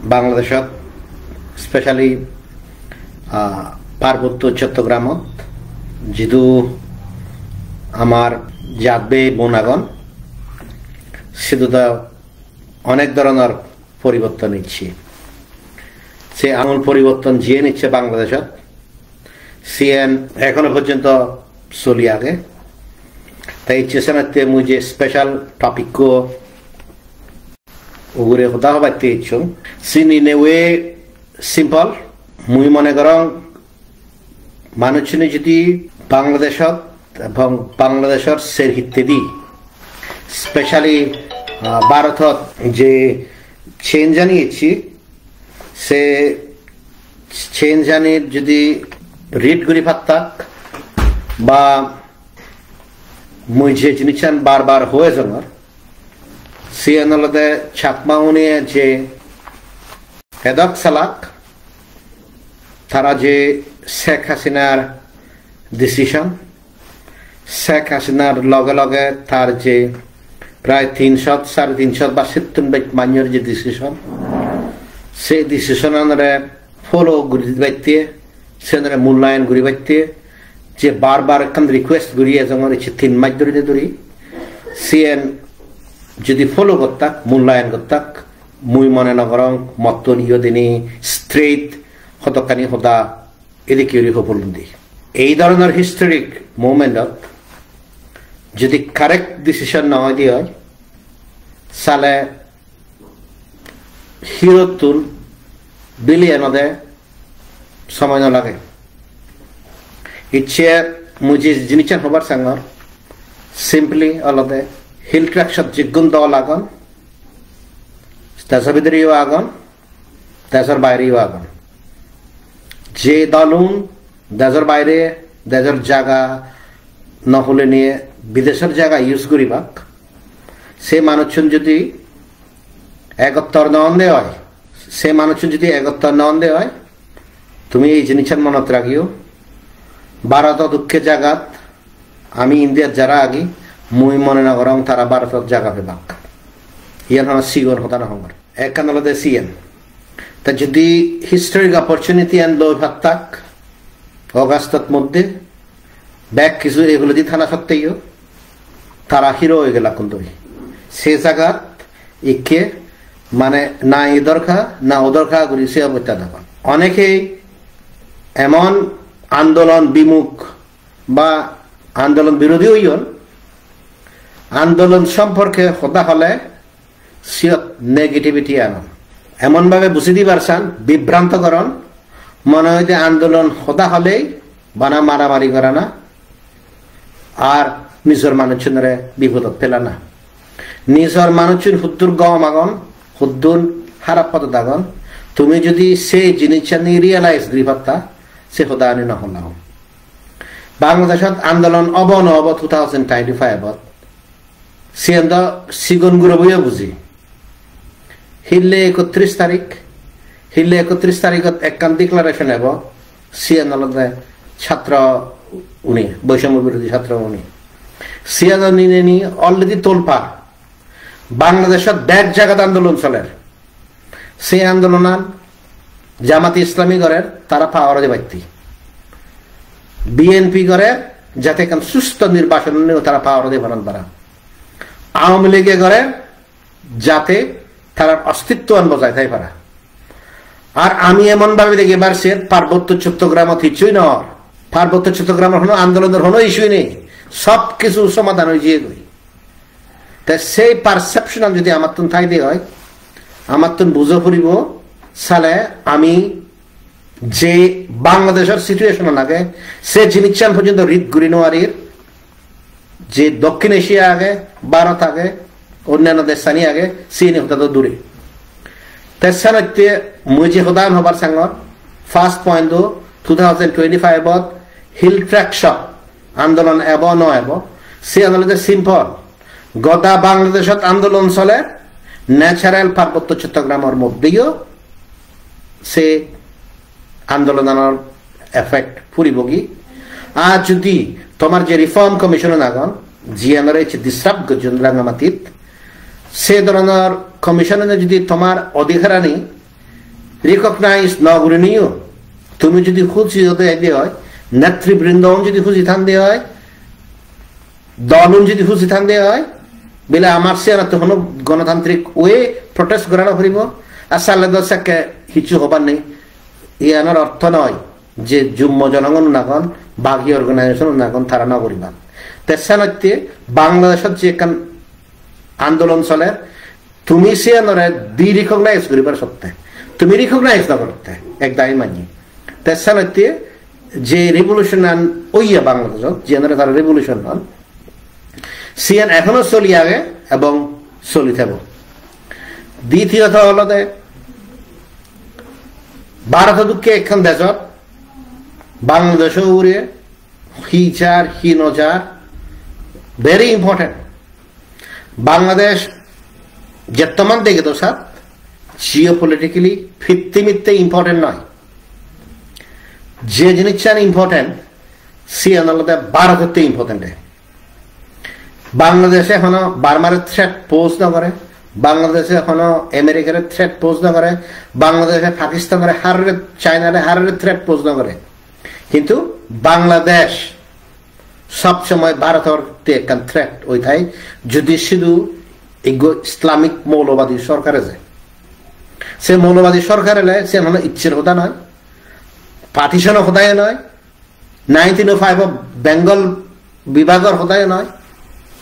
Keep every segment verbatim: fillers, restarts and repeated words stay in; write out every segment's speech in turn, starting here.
Bangladeshot, specially, ah, Parbotto Chottogramot, jidu amar jat bhei bon agon, sidu do onek dhoronor poriborton ecche. Se amul poriborton jiyen ecche Bangladeshot, siyen ekhono porjonto soli age. Tai ecche senotte mui je special topic-ko ugure hoda hobatte ecchong. Siyen in a way simple. Mui mone gorong manuchchune jodi Bangladeshot ebong Bangladeshor ser hittedi, specially, ah, Bharotot je change ani ecche, se change ani jodi read guri pattak ba mui je jinissan bar bar hoi jongor, siyen olode Chakma une je edok salak, tara je Sheikh Hasinar decision, Sheikh Hasinar loge loge tar je prai tinshot, sare tinshot ba settun bej manjor je decision, se decision anore follow guri dibatte, senore mullayon guribatte, je bar bar ekkan request guri ejongor ecche tin maj dhuri dhuri, siyen jodi follow gottak, mullayon gottak, mui mone no gorong mottun iyot ini straight hodokkani hoda edokke guri hobor undi. Ei dhoronor historic moment-ot jodi correct decision no oide oi, sale hirottun bili enode somoy no lage. Icche mui je jinissan hobar sangor, simply olode Hill Tracts-ot jigun dol agon, dejor bidireyo agon, dejor baireyo agon. Je dolun dejor baire, dejor jaga no hulinei bideshor jaga use guribak, se manuchchun jodi egottor no onde oi, se manuchchun jodi egottor no onde oi, tumi ei jinissan monot ragiyo, Bharoto dokke jagat ami Indiat jara agi, mui mone no gorong tara Bharotot jaga pebak. Iyan hono sigon hoda no hongor. Ekkan olode siyen. Ta jodi historic opportunity an loi pattak, August-ot moddhe, bek kichu egulodi thana sotteyo, tara hero oi gelakkun doi. Se jagat ikke mane na i dorkar, na o dorkar guri se obosta degon. Onekei emon andolon bimukh ba andolon birodhi oyon, andolon somporke hoda hole siyot negativity anon. Emon bhabe buji dibar san, bibranto goron, mone hoide andolon hoda holei bana maramari gorana, ar nijor manuchchunore bipodot pelana. Nijor manuchchun huddur gom agon, huddur harap podot agon, tumi jodi se jinissani realize guri patta, se hodani no holong. Bangladeshot andolon obo no obo two thousand twenty-five-ot, siyen do sigon guroboyo buji. Hille ekotris tarik, hille ekotris tarigot ekkan declaration ebo, siyen olode chhatro uni, boisomyo birodhi chhatro uni. Siyen nineni already tolpa. Bangladeshot bek jagat andolon soler. Se andolonan Jamate Islami gorer, tara power-ot ebatte. B N P gorer, jate ekkan susto nirbachon oinei tara power-ot ebanan para. Awami League-e gorer, jate tarar ostittoan bojai thai para. Ar ami emon bhabe degi bar se Parbotto Chottogramot hicchu no or. Parbotto Chottogramot hono andolonor hono issue nei. Sob kichu somadhan oi jiyegoi. Te sei perception-an jodi amattun thaide oi, amattun bujo puribo, sale ami je Bangladeshor situation-an age, se jinissan porjonto read guri nw parir, je Dokkin Asia age, Bharot age, onnanno deshani age, sini hoda do dure. Te senotte mui je hodan hobar sangor, first point do two thousand twenty-five-ot Hill Tracts-o andolon ebo no ebo, siyan olode simple. Goda Bangladeshot andolon soler, natural Parbotto Chottogramor moddeyo se andolonanor effect puribogi. Ar judi tomar je Reform Commission agon, jiyanore ecche disrupt gojjon Rangamatit, se dhoronor commission-e judi tomar odhikarani recognize no guriniyo, tumi jodi huji ode aide oi, netribrindoun jodi huji thande oi, dolun jodi huji thande oi, bile amar siyanatte hono gonotantrik way protest gorana poribo, ar sale do sekke hissu hobar nei. Iyanor ortho noi je Jummo jonogon agon, bagi organization agon, tara no guriban. Te senotte Bangladeshot je ekkan andolon soler, tumi siyanore de-recognize guribar sotte, tumi recognize no gorotte ek dagi manye. Te senotte je revolution an oye Bangladeshot, jiyanore tara revolution hon, siyan ekhono soli age ebong soli thebo. Ditiyot olode Bharoto dokke ekkan dejot Bangladesho ugure hi jar, hi no jar, very important. Bangladesh jettoman dege do sat, geopolitically pittimitte important noi. Je jinissan important, siyan olode Bharototte important. Bangladeshe hono Burmare threat pose no gore, Bangladeshe hono Americare threat pose no gore, Bangladeshe Pakistanare harore, Chinare harore threat pose no gore. Hintu Bangladesh sob somoi Bharotor te ekkan threat oi thai, jodi sidu ekko Islamic moulobadi sorkar eje. Se moulobadi sorkar ele siyan hono iccher hoda noi, partition-o hoda noi, nineteen oh five-o Bengal bibhagor hoda noi,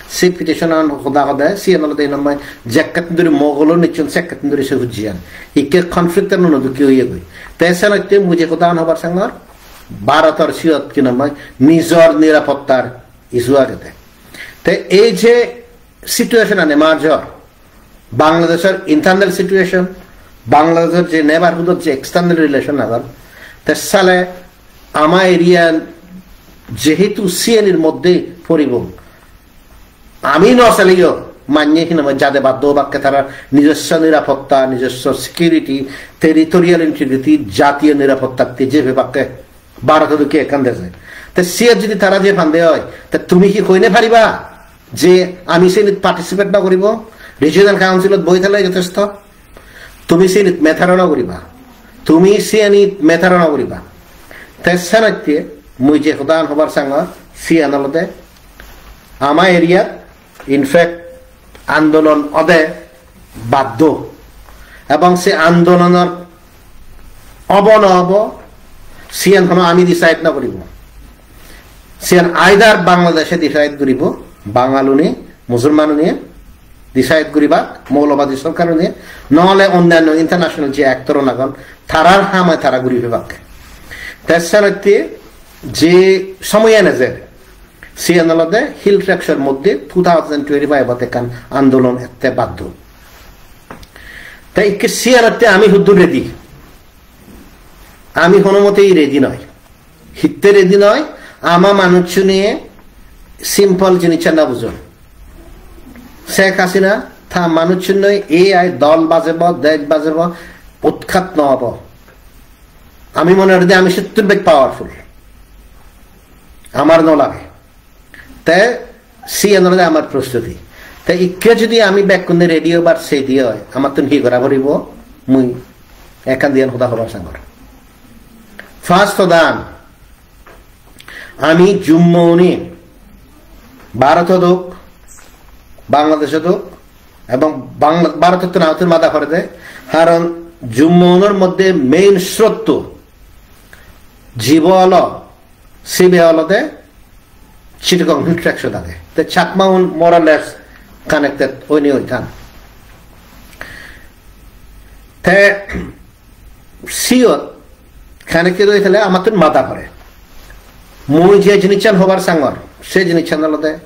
se partition-an hoda hoda, siyan olode hinamai jekkattun duri Mogol-o nichchon sekkattun duri se hujjiyan. Ikke conflict-an ono dokke oye goi. Te senotte mui je hoda-an hobar sangor, Bharotor siyot hinamai nijor nirapottar issue agede. Te ei je situation-an emerge or, Bangladeshor internal situation, Bangladeshor je neighborhood-ot je external relation agon, te sale ama area-an jehetu siyanir moddhe poribong, ami no saleyo manye hinamai jade baddo obakke, tarar nijosso nirapotta, nijosso security, territorial integrity, jatiyo nirapottatte je pebakke Bharoto dokke ekkan deje. Te siyot jodi tara je pande oi, te tumi hi hoi no pariba je ami siyenit participate no guribo? Regional Council-ot boi thele jotesto. Tumi siyenit matter no guriba. Tumi siyenit matter no guriba. Te senotte mui je hodan hobar sangor, siyan olode ama area-t, in fact, andolon ode baddo. Ebong se andolonor obo no obo, siyen hono ami decide no guribo. Siyen either Bangladeshe decide guribo, Bangalune, Musulmanune decide guribak, moulobadi sorkarune, nohole onnanno international je actor-un agon, tarar ham oi tara guri pebak. Te senotte je somoyan ejer, siyen olode Hill Tracts-or moddhe two thousand twenty-five-ot ekkan andolon ette baddo. Te ikke siyenotte ami huddur ready? Ami hono motei ready noi. Hitte ready noi? Ama manuchchune simple jinissan no bujon. Sheikh Hasina ta manuchchunoi ei ai dol bajebo, dej bajebo, utkat no obo. Ami mone gori de ami settun bej powerful. Amar no lage. Te siyan olode amar prostuti. Te ikke jodi ami bekkune ready obar sei diye oi, amattun hi gora poribo? Mui ekkan diyan hoda hobar sangor. First hodan, ami Jummo-une Bharotot ok, Bangladeshot ok, ebong Bangla-, Bharotottun amattun mada pore de, karon Jummo-unor moddhe main srotto jibo olo, sibe olode Chittagong Hill Tracts-ot age. Te Chakma-un more or less connected oine oi than. Te siyot connected oi thele amattun mada pore. Mui je jinissan hobar sangor, se jinissan olode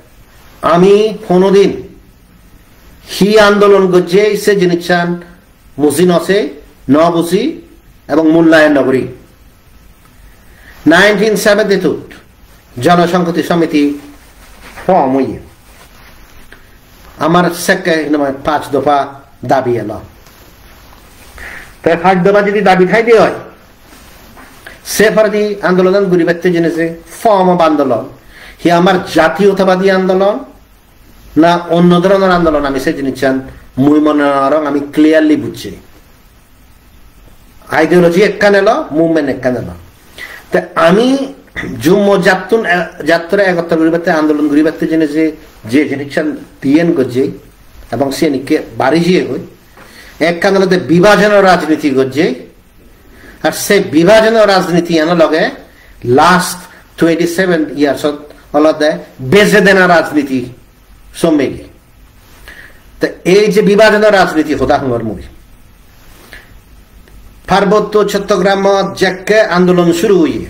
ami honodin hi andolon gojje se jinissan buji no sei, no buji ebong mullayon no guri. Nineteen seventy-two-t Jonosonghoti Somiti form oye. Amar sekke hinamai pach dopa dabi elo. Te pach dopa jodi dabi thaide oi, se poredi andolonan guribatte jeinei je form of andolon, hi amar jatiyotabadi andolon, na onno dhoronor andolon, ami se jinissan mui mone no gorong ami clearly bujji. Ideology ekkan elo, movement ekkan elo. Te ami jummo jattun, eh, jattore egottor guribatte, andolon guribatte jene je, je jinissan diyen gojje, ebong siyen ikke bari jiyegoi. Ekkan olode bibajonor rajniti gojje, ar se bibajonor rajniti ano loge last twenty seven years ot olode beje dena rajniti sommegi. Te ei je bibajonor rajniti hoda hongor mui, Parbotto Chottogramot jekke andolon suru oye,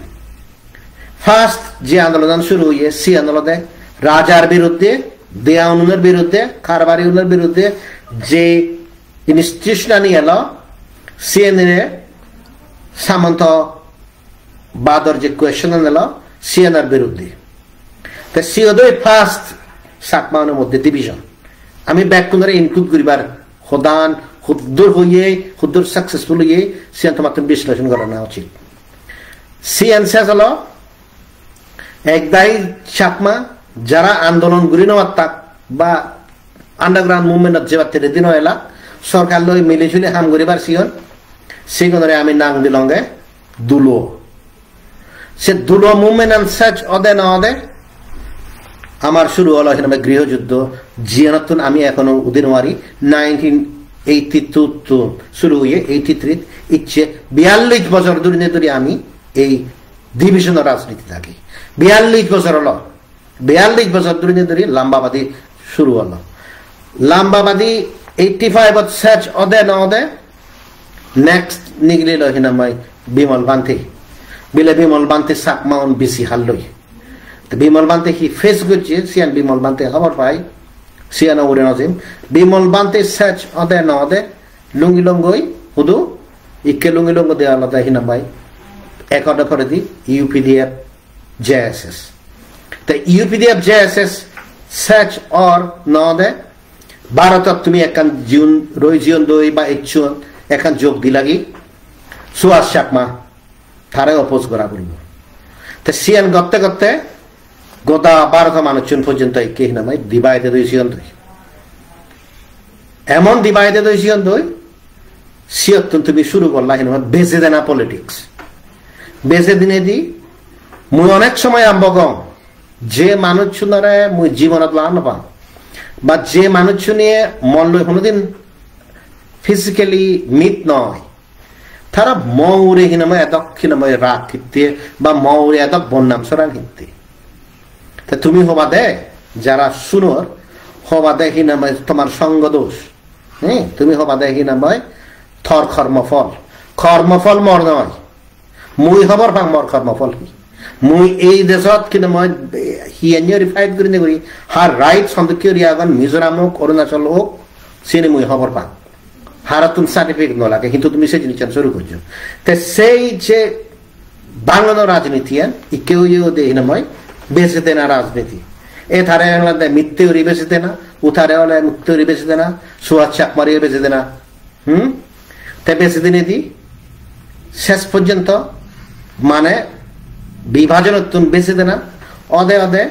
first je andolonan suru oye, siyan olode rajar biruddhe, deyaununor biruddhe, karbariunor biruddhe je institution ani elo, siyanire Samanto bador je question an elo, siyanor biruddhe. Te siyot oi first Chakma unor moddhe division. Ami bekkunore include guribar hodan, huddur hoye, huddur successful oye, siyan tomattun bisleson gorana uchit. Siyan ses olo, ekdagi Chakma, jara andolon guri no pattak ba underground movement ot jebatte ready no elak, sorkar loi mili juli ham guribar siyon, sigunore ami nang dilonge Dulo. Se Dulo movement an ses ode no ode, amar suru olo hinamai griho juddho, jiyanottun ami ekhono udi no pari, nineteen eighty-two tun suru oye, eighty-three icche biyallish bojor dhuri ne dhuri ami ei division o rajniti thagi. Biyallish bojor olo. Biyallish bojor dhuri ne dhuri lamba badi suru olo. Lamba badi eighty-five ot ses ode no ode, next nigililo hinamai Bimal Bhante. Bile Bimal Bhante Chakma un bisi halloi. Te Bimal Bhante hi face gojje, siyan Bimal Bhante hobor pai, siyan ugure no jim. Bimal Bhante ses ode no ode, lungi longoi, hudu, ikke lungi longo de olode hinamai, ekode poredi U P D F, J S S. Te U P D F, J S S ses or no ode, Bharotot tumi ekkan jiun, roi jiun doi ba ecchon ekkan jog dilagi, Suhas Chakma, tare oppose gora puribo. Te siyan gotte gotte goda Bharoto manuchun porjonto ikke hinamai divided oi siyon doi. Emon divided oi siyon doi, siyottun tumi suru gorla hinamai beje dena politics. Beje dinedi mui onek somoy ambo gong, je manuchunore mui jibonot laa no pang, ba je manuchune mon loi honodin physically meet noi, tara mo ugure hinamai edok hinamai rag hitte, ba mo ugure edok bonnam soran hitte. Te tumi hoba de, jara sunor, hoba de hinamai tomar songo dos. He, tumi hoba de hinamai tor kormo phol. Kormo phol mor noi. Mui hobor pang mor kormo phol hi. Mui ei dejot hinamai hi enjori fight gurinei guri, har right sondokke guri agon Mizoram ok, Arunachal ok, sini mui hobor pang. Harottun certificate no lage, hintu tumi se jinissan suru gojjo. Te sei je bangono rajniti an, ikke oye ode hinamai, beje dena rajniti. E tare olode mitte uri beje dena, utare ole mitte uri beje dena, Suhas Chakmare beje dena. Hmm? Te beje dinedi, ses porjonto, mane, bibhajonottun beje dena, ode ode,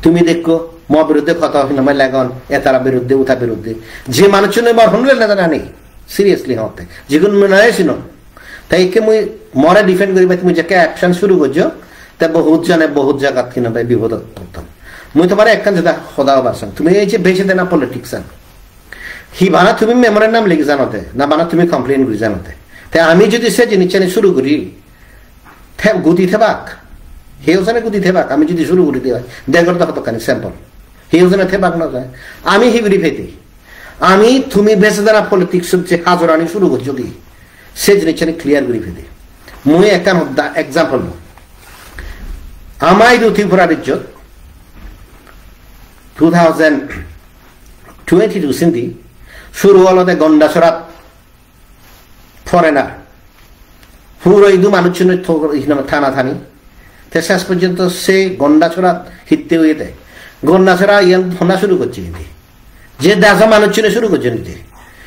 tumi dekko, mo biruddhe hoto hinamai legon, etara biruddhe, uta biruddhe. Je manuchune mor honle na jani, seriously hote. Jigun mone hoy sino. Te ikke mui more defend guribatte mui jekke action suru gojjo, te bohut jone bohut jagat hinamai bipodot potton. Mui tomare ekkan jeda hoda hobar sang. Tumi ei je beje dena politics an, hi bana tumi memorandum ligi janote, na bana tumi complain guri janote? Te ami jodi se jinissani suru guri, te gudi thebak, he ojone gudi thebak, ami jodi suru guri di oi, degor da hodokkani sample. He ojone thebak no jai. Ami hi guri pedi? Ami tumi beje dena politics je hajorani suru gojjo di, se jinissani clear guri pedi. Mui ekkan hodda example lo. Ama idu Tripura rajyot two thousand twenty-two sindi suru olode Gondachorat foreigner. Puro idu manuchchune to-, hinamai tana tani. Te ses porjonto se Gondachorat hitte oyede. Gondachora iyan honna suru gojje hindi. Je dejo manuchchune suru gojje hindi.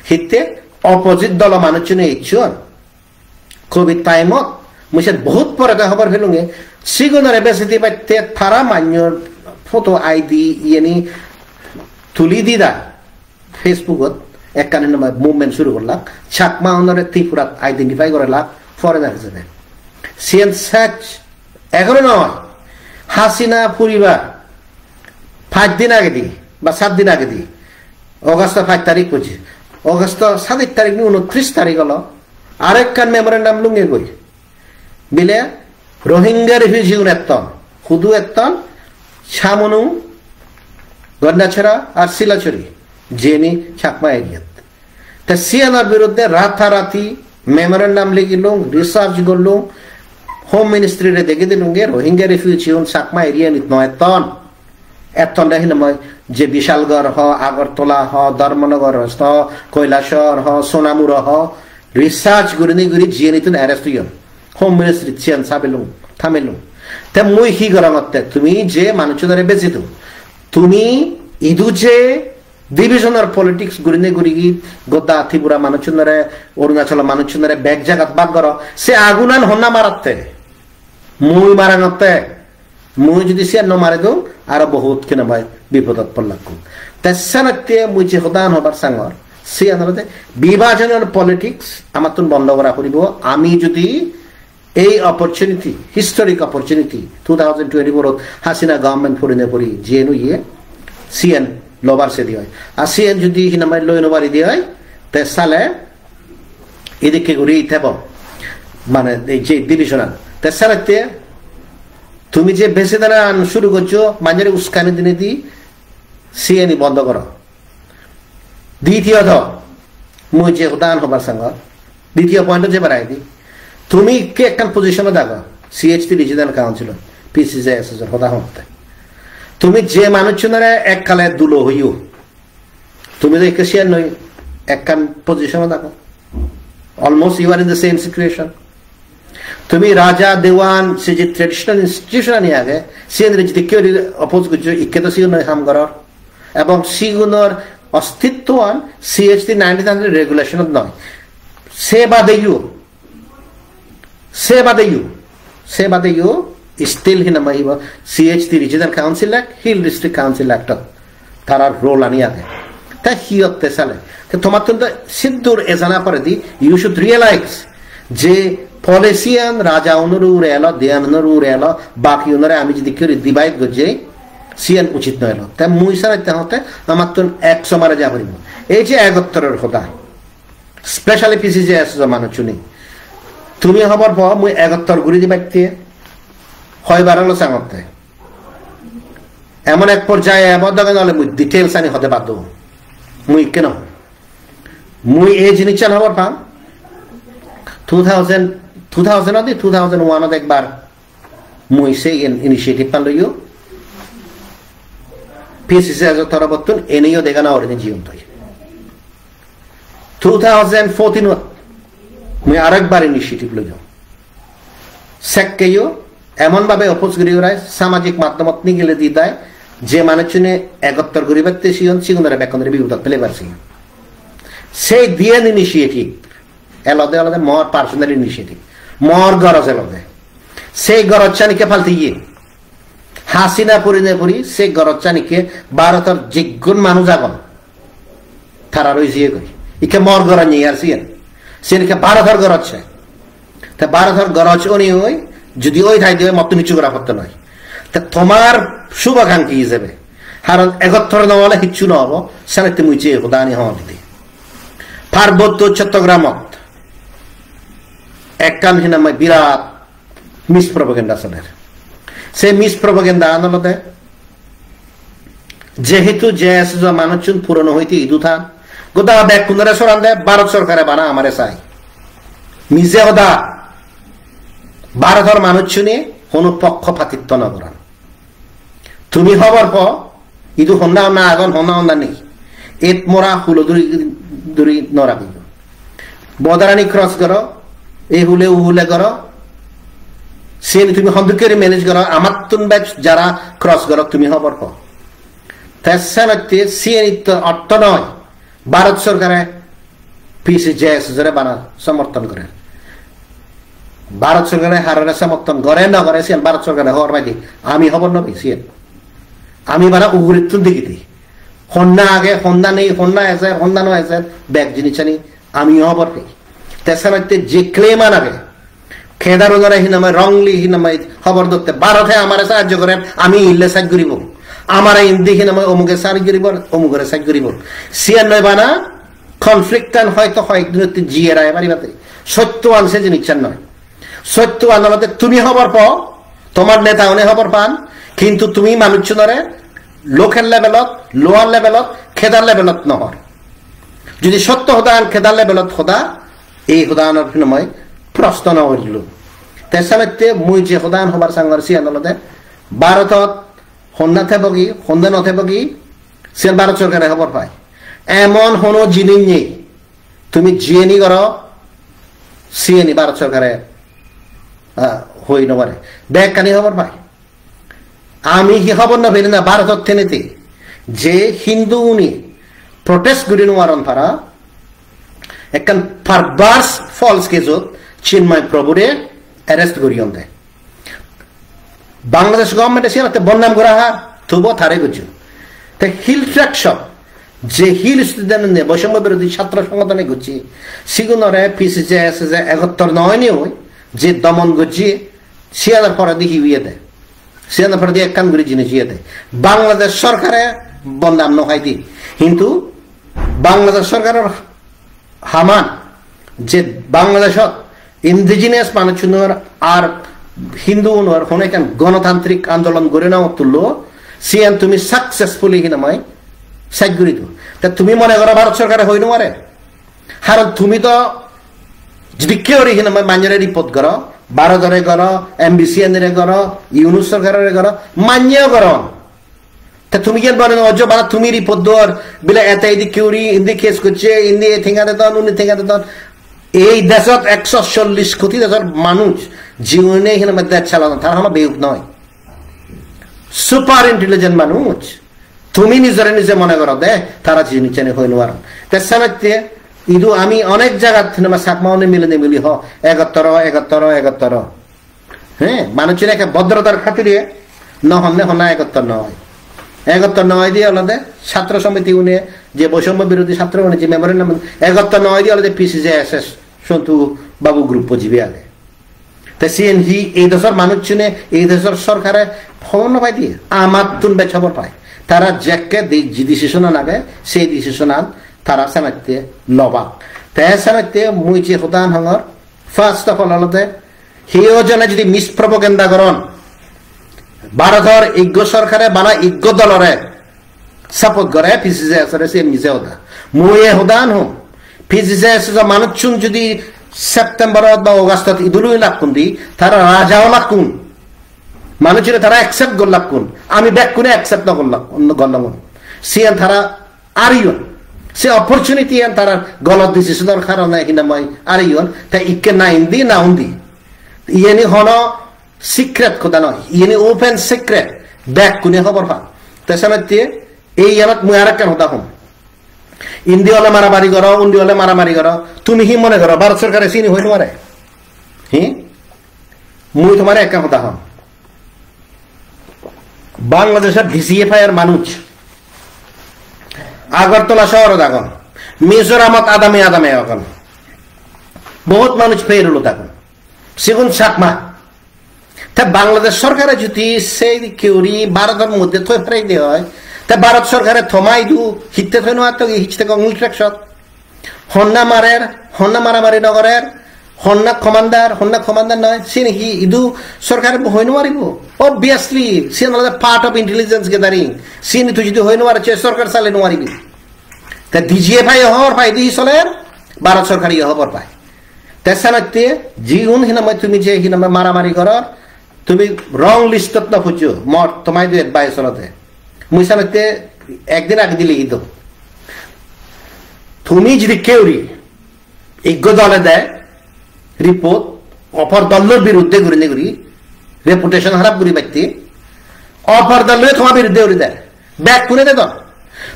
Hitte opposite dolo manuchchune icchon. Covid time ot mui se bohut pore te hobor pelunge. Sigunore besi dibatte tara mannor photo I D iyeni tuli dida Facebook ot. ekkan hinamai movement suru gorlak, Chakma unore Tripurat identify gorelak foreigner hisebe. Siyen sech, egono noi. Hasina puribar pach din agedi ba sat din agedi, August pach tarik pojje, August sadit tarik ni unotris tarik olo, arekkan memorandum lunge goi. Bile Rohingya refugee un etton, hudu etton, Chamunung, Gandachara ar Silachari, jeni Chakma area-t. Te siyanor biruddhe ratarati memorandum ligilung, research gollung, Home Ministry re dege dilunge Rohingya refugee un Chakma area-nit no etton. Etton de hinamai je Bishalgarh ho, Agartala ho, Dharmanagar ho, Kailashahar ho, Sonamura ho, research gurinei guri jiyenitun arrest oyon. Home Ministry siyan sabilung, thamilung. Te mui hi gorongotte, tumi je manuchunore bejidung, tumi idu je divisional politics gurinei guri goda Tripura manuchunore, Arunachal manuchunore bek jagat bag goro, se agunan honna maratte? Mui marangotte. Mui judi siyan no maridung, aro bohut hinamai bipodot pollakkun. Te senotte mui je hodan hobar sangor, siyan olode bibhajonor politics amattun bondo gora puribo. Ami judi ei opportunity, historic opportunity, two thousand twenty-four-ot Hasina government puri ne puri jiyen oye, siyen lobar sedi oi. Ar siyen judi hinamai loi no pari de oi, te sale idikke guri thebo, mane ei je division-an. Te senotte tumi je besedanan suru gojjo, manjore uskani dinei di, siyeni bondo goro. Ditiyoto, mui je hodan hobar sangor, ditiyo point-ot je barai di, tumi ikke ekkan position-ot ago, C H T Regional Council-ot, P C J S S-or hoda hotte. Tumi je manuchunore ekkale dulo hoyo, tumi do ikke siyan noi, ekkan position-ot ago. Almost you are in the same situation. Tumi raja, dewan, se je traditional institution ani age, siyan re jodi keu oppose gojjo, ikke do sigun noi ham goror. Ebong sigunor ostittoan C H T nineteen hundred regulation-ot noi. Se badeyo, se badeyo, se badeyo, still hinamai ibo C H T Regional Council Act, Hill District Council Act-ot tarar role ani age. Te hiyotte sale? Te tomattun to siddur ejana poredi, you should realize je policy-an raja unor ure elo, dewan unor ure elo, baki unore ami jodi kuri divide gojje, siyan uchit noi elo. Te mui saratte hotte amattun ek somare ja poribo. Ei je egottoror hoda, specially P C J S S-o manuchchune. Tumi hobor po, mui egottor guri dibatte hoibar olo sangotte. Emon ek porjaye ebo dogen ole mui details ani hode bad do. Mui ikke no. Mui ei jinissan hobor pang. Two thousand, two thousand odi, two thousand one ot ekbar mui se in-, initiative pan loyo. P C C S-o torobottun eneyo degana orini jiyon toi. Two thousand fourteen-ot mui arekbar initiative loyong. Sekkeyo emon bhabe oppose guri orai samajik maddhomot nigile di dai, je manuchchune egottor guribatte siyon, sigunore bekkunore bipodot pelebar siyon. Sei diyen initiative elode olode mor personal initiative, mor goroj elode. Sei gorojchan ikke paltiye. Hasina puri ne puri se gorojchan ikke Bharotor jiggun manuj agon, tara roi jiyegoi. Ikke mor goroj nei ar siyen. Siyen ikke Bharotor goroj se. Te Bharotor goroj oni oi, judi oi thai de oi, mottun hissu gora potte noi. Te tomar shubhakankhi hisebe. Karon egottor no ole hissu no obo, senotte mui je hodani hon di. Parbotto Chottogramot ekkan hinamai birat mispropaganda soler. Se mispropaganda an olode, jehetu J S S-o manuchchun purono hoite idu than, goda bekkunore soran de, Bharot sorkare bana amare sai. Mije hoda, Bharotor manuchchune hono pokkopatitto no goron. Tumi hobor po, idu honna honna agon, honna honna nei. Et mora hulo duri, duri no ragiyo. Border ani cross goro, e hule u hule goro. Siyeni tumi hondokke guri manage goro, amattun bej jara cross goro, tumi hobor po. Te senotte siyeni to ortho noi. Bharat sorkare P C J S S-ore bana somorthon gore. Bharat sorkare harore somorthon gore no gore siyan Bharat sorkare hobor pai de. Ami hobor no pai siyan. Ami bana ugurittun degi de. Honna age, honna nei, honna ejer, honna no ejer, bek jinissani ami hobor pei. Te senotte je claim an age, Kedarunore hinamai wrongly hinamai hobor dotte, Bharote amare sahajjo gorer, ami ille saj guribong. Amare indi hinamai omuge saj guribong, omugore saj guribong. Siyan noi bana, conflict an hoyto hoyek dinotte jiye rai paribate. Sotto an se jinissan noi. Sotto an olode tumi hobor po, tomar neta une hobor pan, kintu tumi manuchunore local levelot, lower levelot, kedar levelot no hor. Jodi sotto hoda an kedar levelot hoda, ei hoda anor hinamai proshno no urillo. Te senotte mui je hoda an hobar sangor siyan olode Bharotot honna thebogi, honna no thebogi, siyan Bharot sorkare hobor pai. Emon hono jinis nei, tumi jiyeni goro, siyeni Bharot sorkare, ah, hoi no pare. Bekkani hobor pai. Ami hi hobor no pei na Bharotot thenete je Hindu uni protest guri no paron tara, ekkan perverse false case-ot Chinmoy Prabhure arrest guriyon de. Bangladesh government-e siyenotte bodnam gora har, tobuo tare gojjon. Te Hill Traction, je Hill Student-une boisommo birodhi chhatro songotone gojje, sigunore P C J S S je egottor no oinei je domon gojje, siyanor poredi hi oyede? Siyanor poredi ekkan guri jinis oyede. Bangladesh sorkare bodnam no hai di. Hintu Bangladesh sorkaror haman je Bangladeshot indigenous manuchunor ar Hinduunor hono ekkan gonotantrik andolon guri no tullo, siyan tumi successfully hinamai sej guri do. Ta tumi mone goro Bharat sorkare hoi no pare? Haron tumi to jidikke guri hinamai manjore report goro, Bharatore goro, M B C N re goro, Yunus sorkarore goro, manye goron. Te tumi jen mone no gojjo, bana tumi report dor, bile ete idikke guri, indi case gojje, indi ei tenga dedon, undi tenga dedon. Ei dejot ekso chollish koti dejor manuj, jiune hinamai dej chalodon, tara hono beyuk noi. Super intelligent manuj. Tumi nijore nije mone goro de, tara jinissani hoi no paron. Te senotte, idu ami onek jagat hinamai Chakma une mile nimili ho, egottor o, egottor o, egottor o. He, manuchune ekke bhodrotar khatire no honne honna egottor no oi. Egottor no oi diye olode chhatro somiti une je boisommo birodhi chhatro une je memorandum egottor no oi diye olode P C J S S Sontu Babu group-o jibe age. Te siyen hi ei dejor manuchune, ei dejor sorkare hobor no pai diye? Amattun bej hobor pai. Tara jekke di-, ji decision-an age, sei decision-an tara senotte lobak. Te senotte mui je hodan hongor, first of all olode, hiyo jone jodi mispropaganda goron, Bharotor iggo sorkare bana iggo dolore support gore, P C J S ore, siyen mije hoda. Mui e hodan hom, P C J S o manuchun jodi September-ot ba August-ot idului lakkun di, tara raja o lakkun. Manuchune tara accept gor lakkun. Ami bekkune accept no gor lakkun, gor lakkun. Siyen tara ariyon. Se opportunity an tara golot decision-or karone hinamai ariyon. Te ikke na indi na undi. Iyeni hono secret hoda noi. Iyeni open secret. Bekkune hobor pan. Te senotte ei iyanot mui arekkan hoda hom. Indi ole maramari goro, undi ole maramari goro. Tumi hi mone goro? Bharat sorkare sini hoi no pare? Hi? Mui tomare ekkan hoda hom. Bangladeshor D C F I-r manuj Agartala sohorot agon, Mizoramot adame adame agon, bohut manuj payroll-ot agon, sigun Chakma. Te Bangladesh sorkare jodi sei dikke guri Bharotor moddhe thoi parei de oi, te Bharot sorkare toma idu hitte thoi no atto gi, hitte gong traction? Honna marer, honna maramari no gorer, honna commander, honna commander noi, sini hi idu sorkare hoi no paribo? Obviously, siyan olode part of intelligence gathering. Sini tui jodi hoi no paros, se sorkar salei no paribi. Te D G F I hobor pai di soler, Bharat sorkar iye hobor pai. Te senotte jigun hinamai tumi je hinamai maramari goror, tumi wrong list-ot no pujjo, mor tomai idu advice olode. Mui senotte ekdin agedi ligi do. Tumi jodi keu ri, iggo dole de report, opor dollor biruddhe gurinei guri, reputation harap guribatte, opor dolloi toma biruddhe guri de. Bekkune dedon.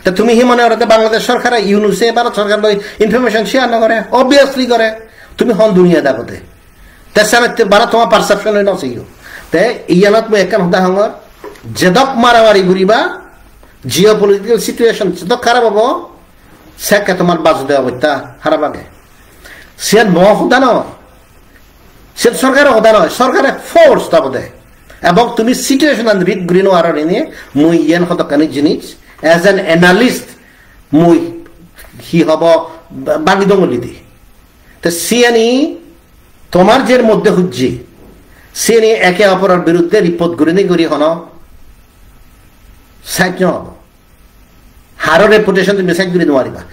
Te tumi hi mone gorode Bangladesh sorkare, Yunuse Bharat sorkar loi information share no gore? Obviously gore. Tumi hon duniyat agode? Te senotte bana toma perception oi no siyo. Te iyanot mui ekkan hoda hongor, jedok maramari guriba, Geopolitical situation joto harap obo, sekke tomar bajude obosta harap age. Siyan mo hoda noi, siyan sorkaro hoda noi, sorkare force obode. Ebong tumi situation an read guri no paror ine, mui iyan hodokkani jinis, as an analyst, mui hi hobo, ba-, bangi dongoli di. Te siyani tomar jer moddhe hujje, siyani eke oporor biruddhe report gurinei guri hono side no obo. Haro reputation tumi side guri no pariba.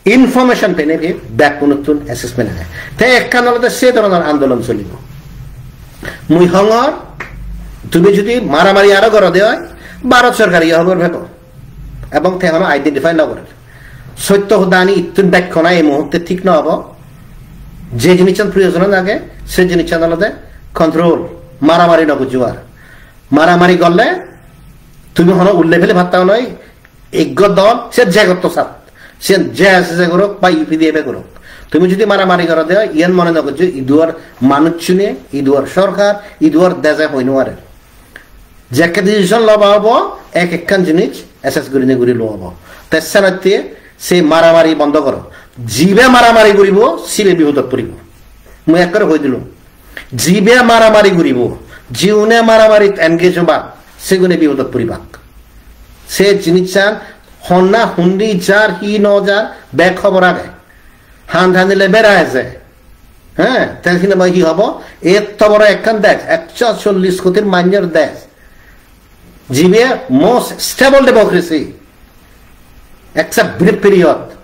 Information penei phi bekkunottun assessment age. Te ekkan olode se dhoronor andolon cholibo. Mui hongor, tumi jodi maramari aro gorode oi, Bharot sorkare hobor pebo. Ebong te hono identify no gorer. Sotto hodani ittun bekkona ei muhurte thik no obo. Je jinissan proyojon age, se jinissan olode control, maramari no gojjo ar. Maramari gorle tumi hono ulle pele patta noi, ekko dol, se je gotto sat. Siyan J S S A gorok ba U P D F A gorok. Tumi jodi maramari gorode oi, iyan mone no gojjo, iduar manuchune, iduar sorkar, iduar deje hoi no pare. Jekke decision loba obo, ek ekkan jinis assess gurinei guri loa obo. Te senotte se maramari bondo goro. Jibe maramari guribo, sibe bipodot puribo. Mui ekkore hoi dilung. Jibe maramari guribo, jiune maramarit engage oba, sigune bipodot puribak. Se jinissan honna hundi jar hi no jar bek hobor age. Han tanile bera eje. He, te hinamai hi hobo? Etto boro ekkan dej, ekso chollis kotir manjor dej. Jibe most stable democracy, except brief period.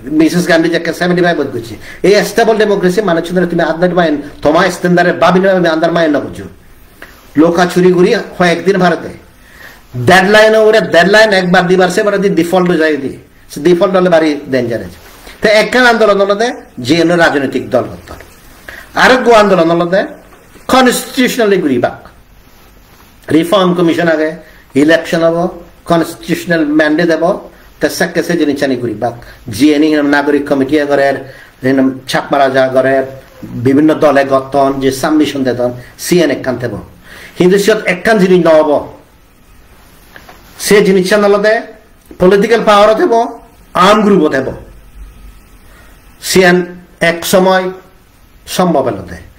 Missus Gandhi jekke seventy-five ot gocche. Ei stable democracy manuchunore tumi undermine, toma standard e babine babi undermine no gojjo. Loka churi guri hoyek din pare de. Deadline ore deadline ekbar dibar se bare di default oi jai di. Se default ole bari dangerous. Te ekkan andolon olode je hono rajnitik dol gotton. Arekko andolon olode constitutionally guribak. Reform Commission age, election obo, constitutional mandate obo, te sekke se jinissani guribak. Jiyeni hinam nagorik committee gorer, hinam Chakma Raja gorer, bibhinno dole gotton, je submission dedon, siyen ekkan tebo. Hintu siyot ekkan jinis no obo. Se jinissan olode political power-o tebo, arm group-o tebo. Siyan ek somoy sombhob olode.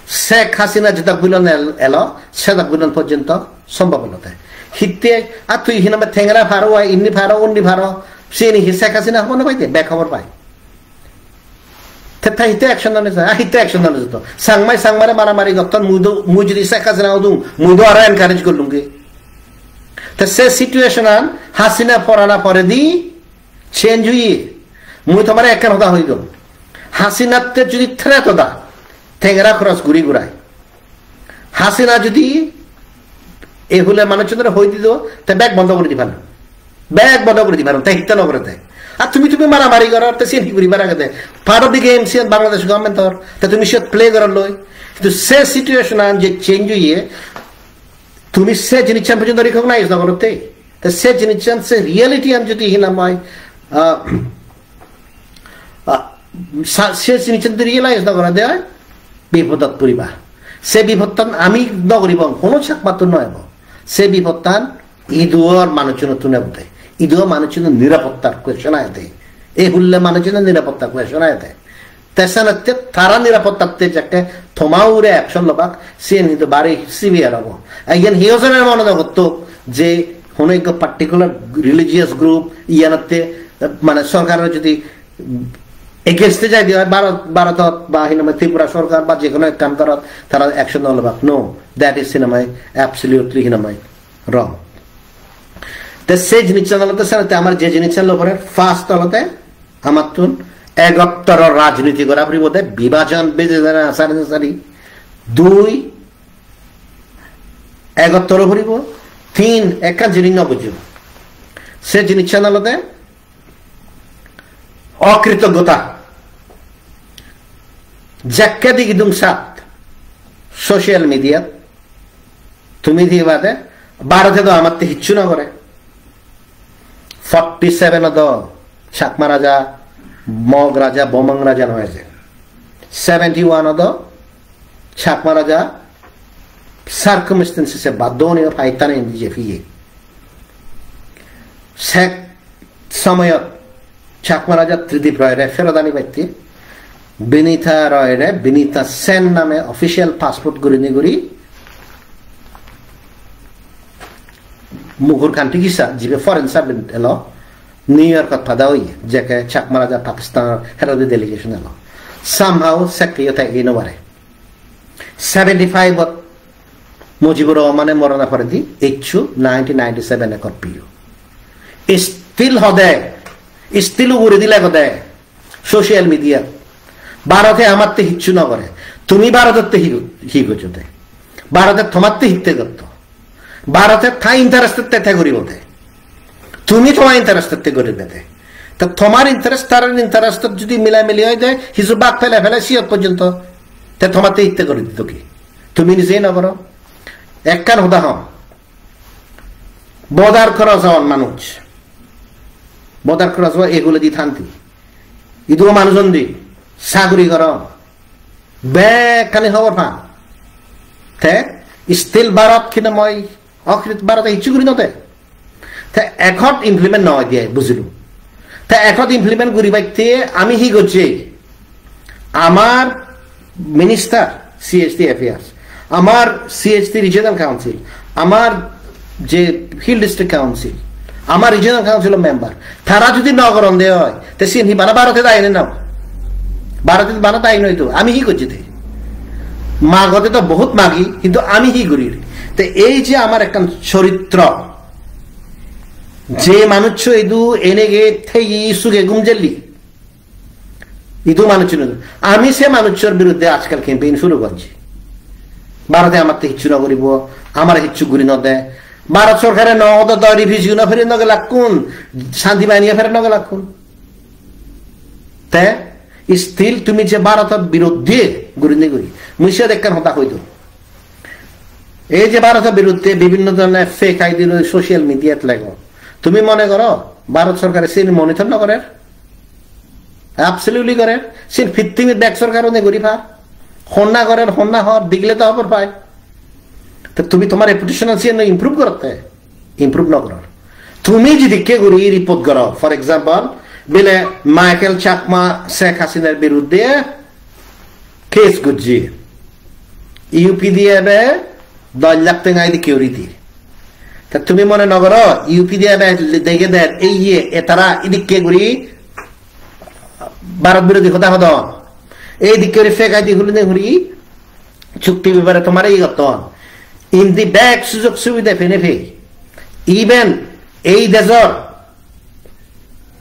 Sheikh Hasina jedak bilon el-, elo, sedak bilon porjonto sombhob olode. Hitte, ar tui hinamai tengera paro, oi inni paro, undi paro, siyeni hi Sheikh Hasina hobor no pai de, bek hobor pai. Te ta hitte action no neje, a hitte action no neje to. Changmai Changmare maramari gotton, mui do, mui jodi Sheikh Hasina odung, mui do aro encourage gollunge. Te se situation an Hasina porana poredi change oye. Mui tomare ekkan hoda hoi dong. Hasinatte jodi threat oda, tengera cross guri gurai. Hasina jodi ei hule manuchunore hoi dido, te bek bondo guri di paro. Bek bondo guri di paro, te hitte no gore te. Ar tumi, tumi maramari goror, te siyen hi guribar agede? Part of the game siyen Bangladesh government or, te tumi siyot play goror loi. Hintu se situation an je change oye, tumi se jinissan porjonto recognize no goror te. Te se jinissan, se reality an jodi hinamai, ah, ah, sa-, se jinissan jodi realize no goror de oi, bipodot puriba. Se bipodtan ami no guribong, hono Chakmattun no ebo. Se bipodtan iduor manuchchunottun ebode. Iduor manuchchunor nirapottar question agede. Ei hulle manuchchunor nirapottar question agede. Te senotte tara nirapottatte jekke toma ugure action lobak, siyen hintu bari severe obo. Iyen hiyo jone mone no gotto je hono ekko particular religious group iyenotte, mane, sorkar jodi against-e jaide oi, Bharot, Bharotot ba hinamai Tripura sorkar ba je hono ekkan gorot tara action no lobak. No, that is hinamai absolutely hinamai wrong. Te se jinissan olode senotte amar je jinissan loi pore, first olode amattun egottor rajniti gora puribo de, bibhajon bejejana sari sari. Dui, egottor puribo. Tin, ekkan jinis no bujjo. Se jinissan olode okritogota. Jekke digi dung sat social media-t, tumi dibade Bharote do amatte hissu no gore. Forty seven-o do Chakma Raja, Mog Raja, Bomang Raja no eje. Seventy one-o do Chakma Raja circumstances-e baddo onei fight-an indi je piye. Sek somoyot Chakma Raja Tridip Roy re ferot ani batte Binita Roy re, Binita Sen name official passport gurinei guri Mukur Kanti Kisa, jibe foreign servant elo, New Yorkot pada oye, jeke Chakma Raja Pakistanor herode delegation elo. Somehow sekkeyo te ino bare. Seventy-five ot Mujibur Rahmane morona poredi ecchu nineteen ninety-seven ekot piyo. Still hode, still uguredi legode social media. Bharote amatte hicchu no gore. Tumi Bharototte hi, hi gojjo de? Bharote tomatte hitte gotto? Bharote ta interest te te guribo de. Tumi toma interest te guribe de. Ta tomar interest tarar interest jodi milamili oi de, hisu bak pele pele siyot porjonto, te tomatte hitte guri dito ki? Tumi nije no goro. Ekkan hoda hon. Border cross on manuj. Border cross o eguledi thanti. Idu manuj ondi. Saguri goron. Bekkani hobor pan. Te still Bharat hinamoi, okrit Bharat e hicchu guri no de. Te ekot implement no oi de, bujilu. Te ekot implement guribatte ami hi gojji? Amar minister C H T Affairs, amar C H T Regional Council, amar je Hill District Council, amar Regional Council member, tara jodi no goron de oi, te siyen hi bana Bharote dayi ne no? Bharote bana dayi noi to, ami hi gojji te? Magode to bohut magi, hintu ami hi guri? Te ei je amar ekkan choritro, je manuccho idu enege thei suge gum jelli, idu manucchun, ami se manucchor biruddhe ajkal campaign suru gorji. Bharote amatte hicchu no guribo, amare hicchu guri no de. Bharot sorkare no odo do refugee no feri no gelakkun, shanti bahini feri no gelakkun. Te still tumi je Bharotor biruddhe gurinei guri. Mui siyot ekkan hoda hoi dong. Ei je Bharotor biruddhe bibhinno dhoronor fake I D loi social media-t lego. Tumi mone goro Bharot sorkare sini monitor no gorer? Absolutely gorer. Sin pittimir bek sorkar one guri par. Honna gorer, honna hor, digle to hobor pai. To tumi tomar reputation siyen improve gorotte? Improve no goror. Tumi jidikke guri report goro, for example, bile Michael Chakma Sheikh Hasinar biruddhe case gojje, U P D F e dos lakh tenga idikke guri di. Ta tumi mone no goro, U P D F e dege der, ei ye, etara idikke guri Bharat birodhi hoda hodon. Ei dikke guri fake I D huline guri chukti bepare tomare iye gotton. Indi bek sujog subide pene pei. Even ei dejor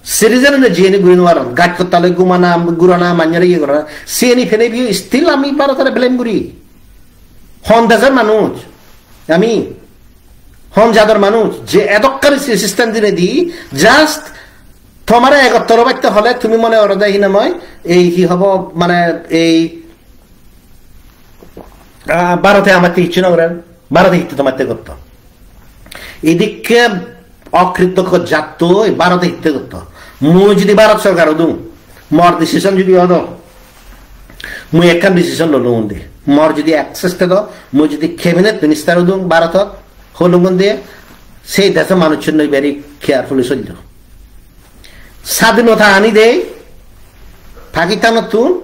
citizen-une jiyeni guri nw paron, gaj hotta loi gumana, gurana, manjore iye gorana, siyeni pene pei still ami Bharotore blame guri. Hon dejor manuj ami, hon jador manuj, je edokkani si-, system dinedi, just tomare egottor obatte hole tumi mone gorode hinamoi, ei hi hobo, mane ei, ah, Bharote amatte hicchu no gorer, Bharote hitte tomatte gotto. Idikke okritoggo jatto, Bharote hitte gotto. Mui jodi Bharot sorkar odung, mor decision jodi odo, mui ekkan decision lolung undi. Mor jodi access thedo, mui jodi cabinet minister odung Bharotot, holung undi, sei dejo manuchchun loi very carefully sollo. Sadhinota ani dei, Pakistanottun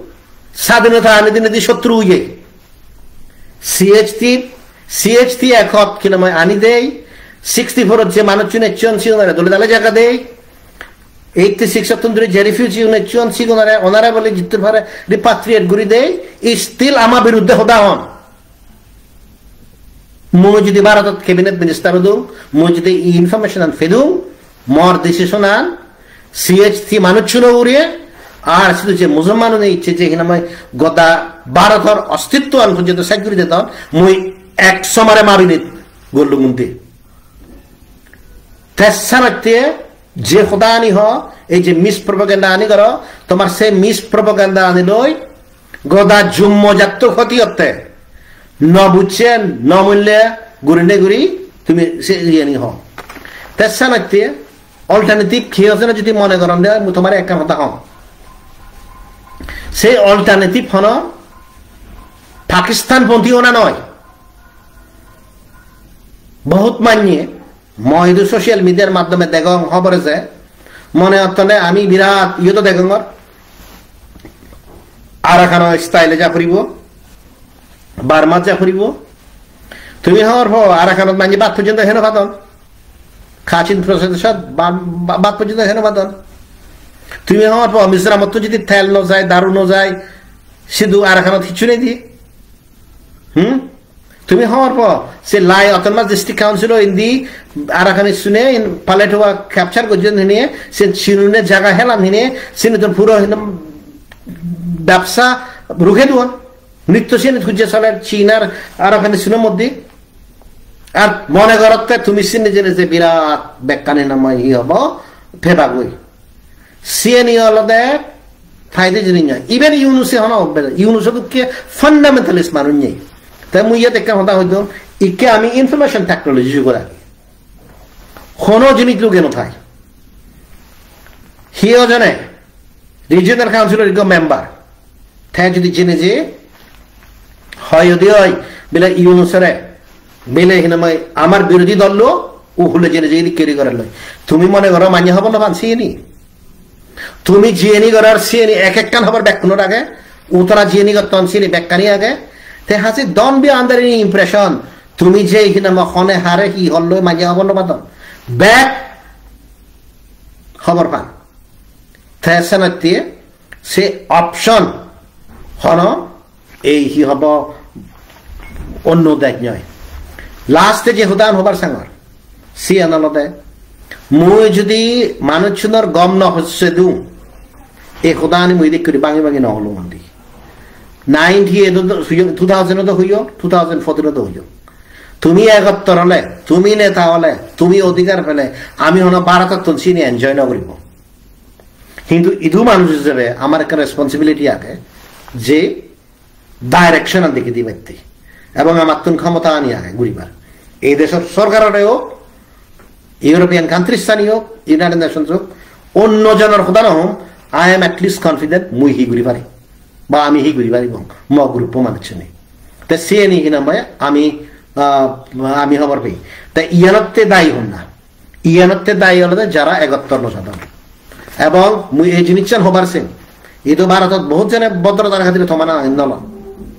sadhinota ani dinedi sotru oye. C H T, C H T Accord hinamoi ani dei, sixty-four ot je manuchchun ecchon sigunore dole dale jaga dei, eighty-six ottun duri je refugee un ecchon sigunore honorably jittur pare repatriate guri dei, still ama biruddhe hoda hon. Mui jodi Bharotot cabinet minister odung, mui jodi ei information an pedung, mor decision an C H T manuchchuno ugure, ar sidu je Musolman une icche je hinamai goda Bharotor ostitto an porjonto sej guri dedon, mui ek somare mabinit gollung undi. Te senotte je hoda ani ho, ei je mispropaganda ani goro, tomar se mispropaganda ani loi goda Jummo jatto khoti otte. No bujchen, no mulle, gurine guri tumi se iyeni ho. Te senotte alternative hi ase na jodi mone goron de, mui tomare ekkan hoda hong. Se alternative hono Pakistan ponthi ona noi. Bohut manye Mui idu social media-r maddhome degong hobore je, mone hottone ami birat iyot degongor, Arakan style-e ja puribo, Burma ja puribo. Tumi hobor po, Arakanot manje bhat porjonto hei no padon. Kachin Pradesh-ot ba-, ba-, bhat porjonto hei no padon. Tumi hobor po, Mizoramot to jodi tel no jai, daru no jai, sidu Arakanot hissu nei de. Hmm? Tumi hobor po, se lai Autonomous District Council-o indi Arakan issue-ne in Paletwa capture gojjon hine, sen Chinune jaga helan hine, sen to puro hine bebsa ruke duon. Nitto siyeni hujje soler Chin ar Arakan issue-no moddhe. Ar mone gorotte tumi sini jene je birat bekkani namai hi hobo, pebagoi. Siyeni olode faide jinis noi. Even Yunus-e hono obbe, Yunus-o dokke fundamentalist manuj nei. Te mui iyot ekkan hoda hoidung, ikke ami information technology jugor agi. Hono jinis luge no thai. Hi ojone, Regional Council-or ikko member. Te jodi jene je hoi odi oi, bile Yunus-ore, bile hinamai amar birodhi dol lo, u hule jene je edi keri gorer loi. Tumi mone goro manye hobor no pan siyeni? Tumi jiyeni goror siyeni ek ekkan hobor bekkunor age, u tara jiyeni gotton siyeni bekkani age. Te haji don't be under any impression. Tumi je hinamai hone hare hi holloi manye hobor no padon. Bek hobor pan. Te senotte se option hono ei hi hobo onno dej noi. Last-e je hodan hobar sangor, siyan olode mui jodi manuchunor gom no hocche dung, ei hodani mui dik guri bangi bangi no holung undi. Ninety-eight-ot do huyo, two thousand-ot do huyo, two thousand fourteen-ot do huyo. Tumi egottor ole, tumi neta ole, tumi odhikar pele, ami hono Bharotottun sini enjoy no guribo. Hintu idu manuj ijebe amar ekkan responsibility age je direction an degi dibatte. Ebong amattun khomota ani age guribar. Ei deshor sorkarore ok, European countries ani ok, United Nations ok, onno jonor hoda no hom, I am at least confident mui hi guri pari. Ba ami hi guri paribong, mo group-o manuchchune. Te siyeni hinamai ami, ah, ami hobor pei. Te iyanotte dayi honna? Iyanotte dayi olode jara egottor no sadon. Ebong mui ei jinissan hobar seng, idu Bharotot bohut jone bodrotar khatire tomana nolon.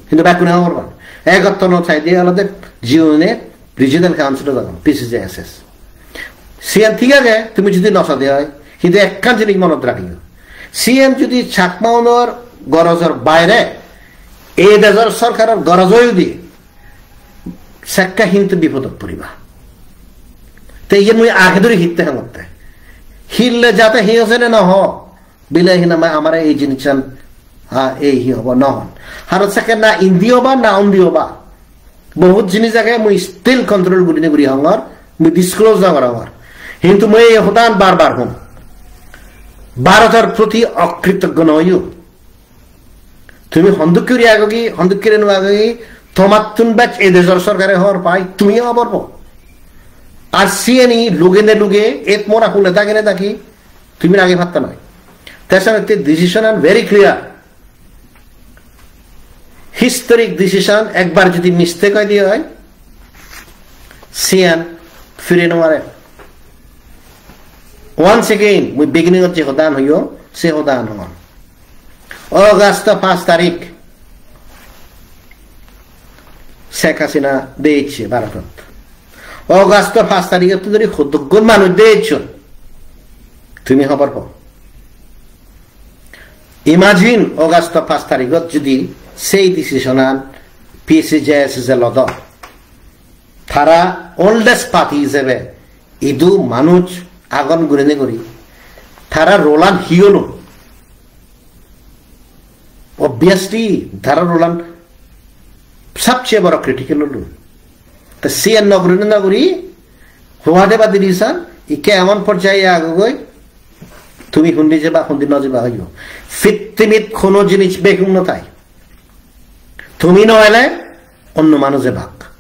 Hintu bekkune hobor pan. Egottor no saide olode jiune Regional Council-ot agon, P C J S S. Siyan thik age, tumi jodi no sade oi, hintu ekkan jinis monot rakhiyo. Siyan jodi Chakmaunor gorojor baire, ei dejor sorkaror goroj oi jodi, sekke hintu bipodot poriba. Te iyen mui age duri hitte hongotte. Hille jate hi hojene no ho, bile hinamai amare ei jinissan, ha, ei hi hobo no hon. Haron sekke na indi oba, na undi oba. Bohut jinis age mui still control gurinei guri hongor, mui disclose no gorongor. Hintu mui ei hodan bar bar hom. Bharotor proti okritoggo no oiyo. Tumi hondokke guri agogi, hondokke guri no agogi, tomattun bej ei dejor sorkare hobor pai, tumi hobor po. Ar siyeni luge ne luge, et mora hule dagi ne dagi, tumi age patta noi. Te senotte decision an very clear. Historic decision, ekbar jodi mistake oi de oi, siyan fire no mare. Once again, mui beginning-ot je hodan hoyong, se hodan hongor. August-o paanch tarik Sheikh Hasina deichche Bharotot. August-o paanch tarikot to dhori hodokgun manuj deichchon. Tumi hobor po. Imagine August-o paanch tarigot jodi sei decision-an P C J S S-e lodo. Tara oldest party ijebe idu manuj agon gurinei guri. Tara role-an hi olo? Obviously, tara role-an sobcheye boro critical olo. Te siyan no gurinei no guri, whatever the reason, ikke emon porjaye agogoi, tumi hundi jeba, hundi no jeba hoyo. Pittimit hono jinis begun no thai. Tumi no ele, onno manuj ebak.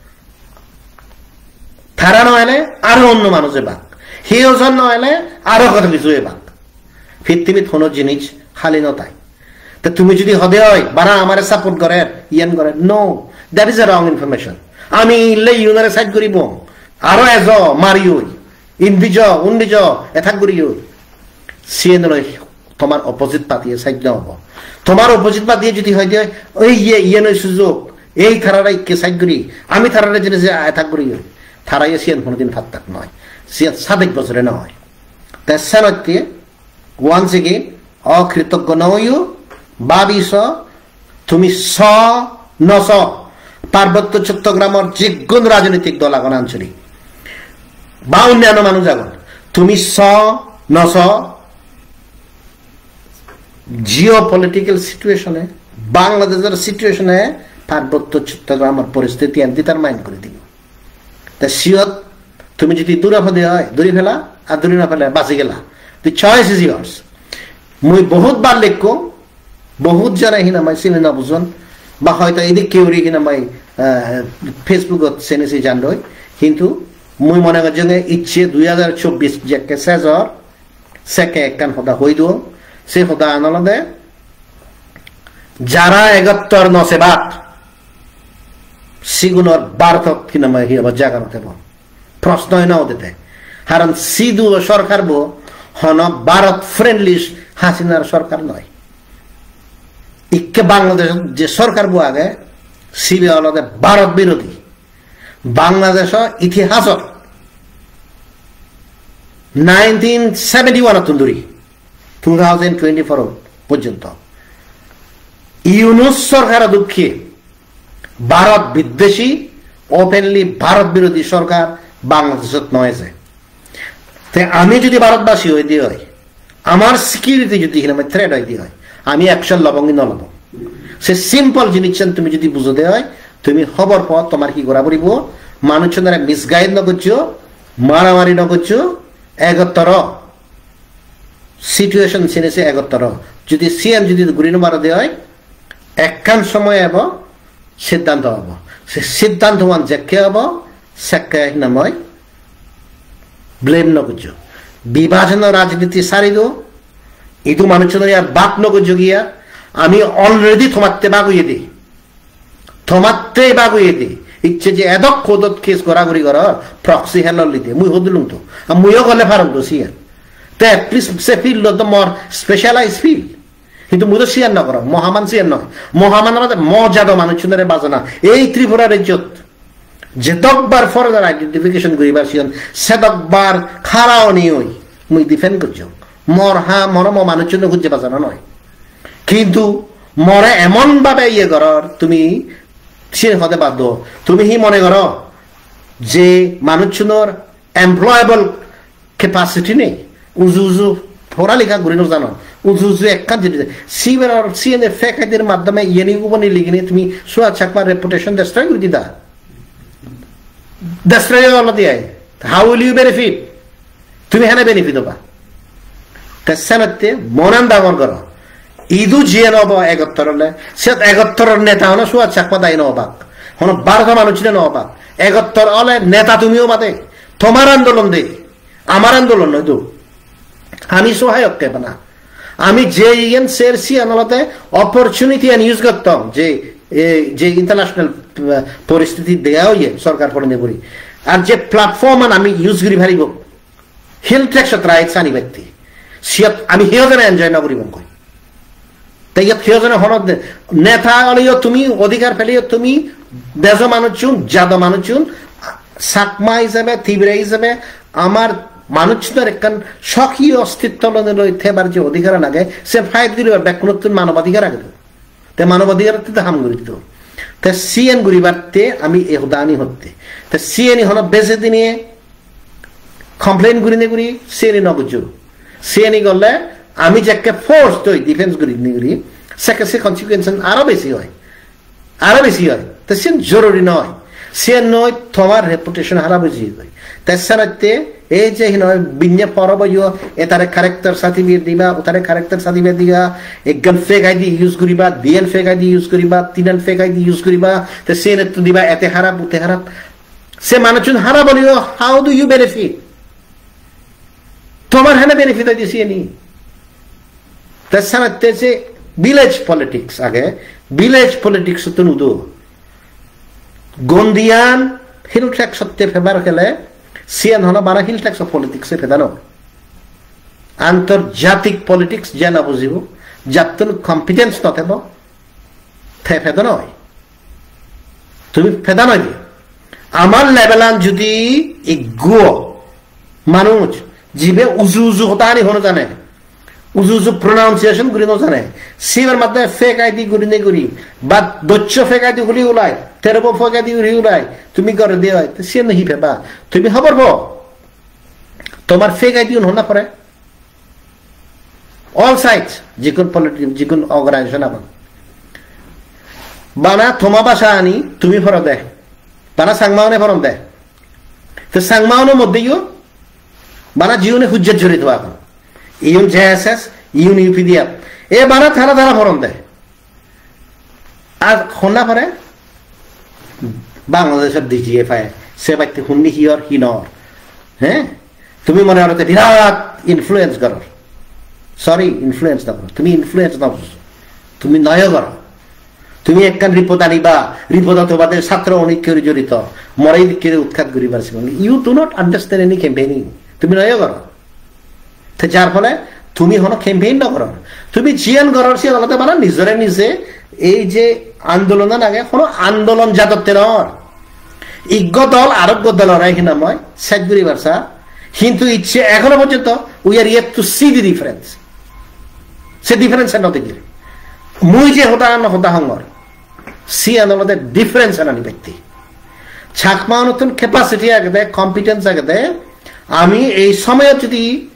Tara no ele, aro onno manuj ebak. Hiyojon no ele, aro hoto hissu ebak. Pittimit hono jinis hali no thai. Te tumi jodi hode oi, bara amare support gorer, iyan gorer. No, that is a wrong information. Ami ille iunore side guribong. Aro ejo mari oi. Indi jo, undi jo, attack guriyo. Siyen oley tomar opposite party-e side no obo. Tomar opposite party-e jodi hoi de, "Oi iye, iye noi sujog, ei tarare ikke side guri, ami tarare jene je attack guriyo." Tarayo siyen honodin pattak noi. Siyen sadek bojore noi. Te senotte, once again, okritoggo no oiyo, babi so, tumi so, no so, Parbotto Chottogramor jiggun rajnitik dol agon Ancholi. Ba onnanno manuj agon. Tumi so, no so, geopolitical situation-e, Bangladeshor situation-e, Parbotto Chottogramor poristiti-an determine guri dibo. Te siyot tumi jodi dura pode oi, duri pela, ar duri no pele, basi gela. The choice is yours. Mui bohut bar lekko, bohut jone hinamai sini no bujon, ba hoyto edik keuri hinamai, eh, Facebook-ot seni si jandoi. Hintu mui mone gorjonge icche dui hajar chobbish jekke sej or, sekke ekkan hoda hoi duo. Se hoda an olode, jara egattor no sebak, sigunor Bharotot hinamai hi obo jaga no thebo. Proshnoi no udede. Karon sidu sorkar bo hono Bharot friendly Hasinar sorkar noi. Ikke Bangladesh je sorkar bo age, sibe olode Bharot birodhi. Bangladesho itihasot nineteen seventy-one ottun duri two thousand twenty-four porjonto Yunus sorkar dukke Bharot biddeshi, openly Bharot birodhi sorkar Bangladeshot noi je. Te ami jodi Bharotbasi oi de oi, amar security jodi hinamai threat oi de oi, ami action lobong ki no lobong? Se simple jinissan tumi jodi bujo de oi, tumi hobor po tomar hi gora poribo, manuchunore misguide no gojjo, maramari no gojjo, egottoro situation sini se egottoro. Jodi siyan jodi guri no paro de oi, ekkan somoy ebo, siddhanto obo. Se siddhantoan jekke obo, sekke hinamai blame no gojjo. Bibhajono rajniti sari do, idu manuchunore ar bak no gojjo giya, ami already tomatte bak oye di. Tomatte bak oye di. Icche je edok court-ot case gora guri goror, proxy hell lide. Mui hodulung to. Ar muiyo gole parong to siyan. Te at least se field-ot to mor specialized field. Hintu mui do siyan no gorong, mo haman siyan noi. Mo haman olode mo jado manuchunore bajana. Ei Tripura rejjot jedokbar foreigner identification guribar siyan, sedokbar khara oni oi mui defend gojjong. Mor ha, mor mo manuchune gojje bajana noi. Hintu more emon bhabe iye goror, tumi siyan hode bad do. Tumi hi mone goro je manuchunor employable capacity nei, uju uju pora lekha guri no jano, uju uju ekkan jinis, sibe ar siyan fake I D-r maddhome iyeni uboni ligine tumi Suhas Chakmar reputation destroy guri dida. Destroy olode ai. How will you benefit? Tumi hene benefit oba? Te senotte monan dangor goro. Idu jiyen obo egottor ole, siyot egottoror neta hono Suhas Chakma dai no obak, hono Bharoto manuj no obak. Egottor ole neta tumi obade, tomar andolon de, amar andolon noi do. Ami sohayok ke bana. Ami je iyen ser siyan olode opportunity an use gottom, je, e, je international, eh, poristiti deya oye sorkar porine guri. Ar je platform an ami use guri paribo, Hill Tracts-ot rights ani batte. Siyot ami hiyojone enjoy no guribong koi. Te iyot hiyojone hono de-, neta oleyo tumi, odhikar peleyo tumi, dejo manuchun, jado manuchun, Chakma hisebe, Tibire hisebe, amar manuchunor ekkan sokhiyo ostitto loi thebar je odhikar an age, se fight guribar bekkunottun manobadhikar age do. Te manobadhikar te ham guri dito. Te siyen guribatte ami e hodani hotte. Te siyeni hono bese dine complain gurine guri siyeni no gujjo. Siyeni gorle ami jekke force toi defense gurine guri, sekke se consequence aro besi oi. Aro besi oi. Te siyen joruri noi. Siyen noi tomar reputation harap oi jiyegoi. Te senotte ei je hinoi binne porobo yo, etare character certificate diba, utare character certificate diba, ekkan fake I D use guriba, diyen fake I D use guriba, tinan fake I D use guriba, te siyen etto diba, ete harap, ute harap. Se manuchun harap oleyo, how do you benefit? Tomar hene benefit oi de siyeni? Te senotte je village politics age, village politics-ottun udo. Gondiyan Hill Tracts-otte pebar kele, Siyan hono bana Hill Tracts-o politics-e peda noi. Antarjatik politics je no bujibo, jattun competence no thebo, te peda noi. Tumi peda noi de. Amar level-an judi igguo manuj, jibe uju uju hodani hono jane, uju uju pronunciation guri no jane, sibar maddhe fake I D guri ne guri, ba doccho fake I D guri ulai, terebo fake I D guri ulai, tumi gore de oi, te siyan hi peba? Tumi hobor po? Tomar fake I D un honna pore? All sides, jikun political, jikun organization agon. Bana toma bhasha ani tumi poro de. Bana Changma une poron de. Te Changma uno moddhe yo bana jiune hujjat jorito agon. Iun J S S, iun U P D F. E bana tara tara poron de. Ar honna pore Bangladeshor D G F I, se batte hunni hi or hi nor. He? Tumi mone horote birat influence goror. Sorry, influence no goror. Tumi influence no bujo. Tumi noyo goro. Tumi ekkan report aniba, report-ot hobade satro onek guri jorito, more edokke utkhat guribar sigon. You do not understand any campaigning. Tumi noyo goro. Te jar phole tumi hono campaign no goror. Tumi jiyan goror siyan olode bana nijore nije ei je andolonan age, hono andolon jadotte nor. Iggo dol aroggo dolore hinamoi sej guribar sa. Hintu icche ekhono porjonto we are yet to see the difference. Se difference no degir. Mui je hoda no hoda hongor. Siyan olode difference anani betti. Chakma unottun capacity agede, competence agede, ami ei somoyot jodi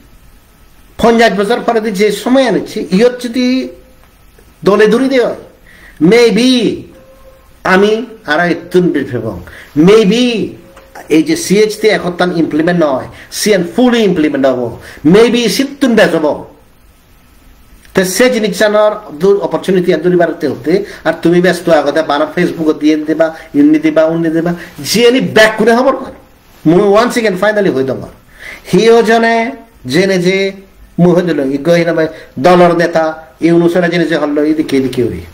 ponjash bojor poredi je somoy anicchi, iyot jodi dole duri de oi, maybe ami aro ettun bir pebong. Maybe ei je C H T ekottan implement noi, siyan fully implement obo. Maybe sittun bej obo. Te se jinissanor du-, opportunity an duribar te hotte, ar tumi besto agode bana Facebook-ot diyen diba, inni diba, unni diba, jiyeni bekkune hobor pan. Mui once again finally hoi dongor. Hiyo jone jene je mui hoi dilung, iggo hinamai dolor neta, ei onusare jene je hollo, idikke idikke uri.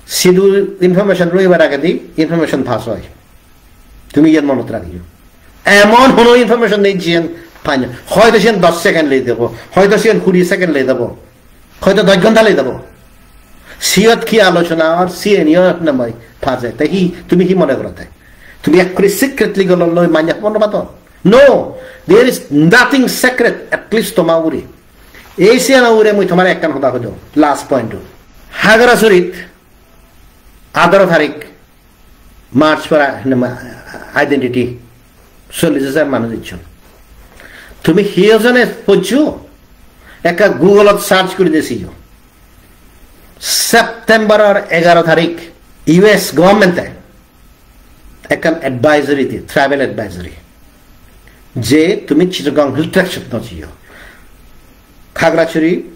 Sidu information roibar agedi information pass oi. Tumi iyan monot ragiyo. Emon hono information nei jiyan pai na. Hoyto siyan dos second lei debo, hoyto siyan kuri second lei debo, hoyto dos ghonta lei debo. Siyot ki alochona or siyeniyo hinamai paje. Te hi, tumi hi mone gorote? Tumi ekkuri secretly gololoi manya hobor no pato? No, there is nothing secret, at least toma ugure. Ei siyano ugure mui tomare ekkan hoda hoi dong, last point-o. Hagarasurit adaro tarik March for Identity, chollish hajar manuj icchon. Tumi hiyojone pojjo? Ekka Google-ot search guri de siyo. September-or egaro tarik U S government-e ekkan advisory diye, travel advisory, je tumi Chittagong Hill Tracts-ot no jiyo. Khagrachari,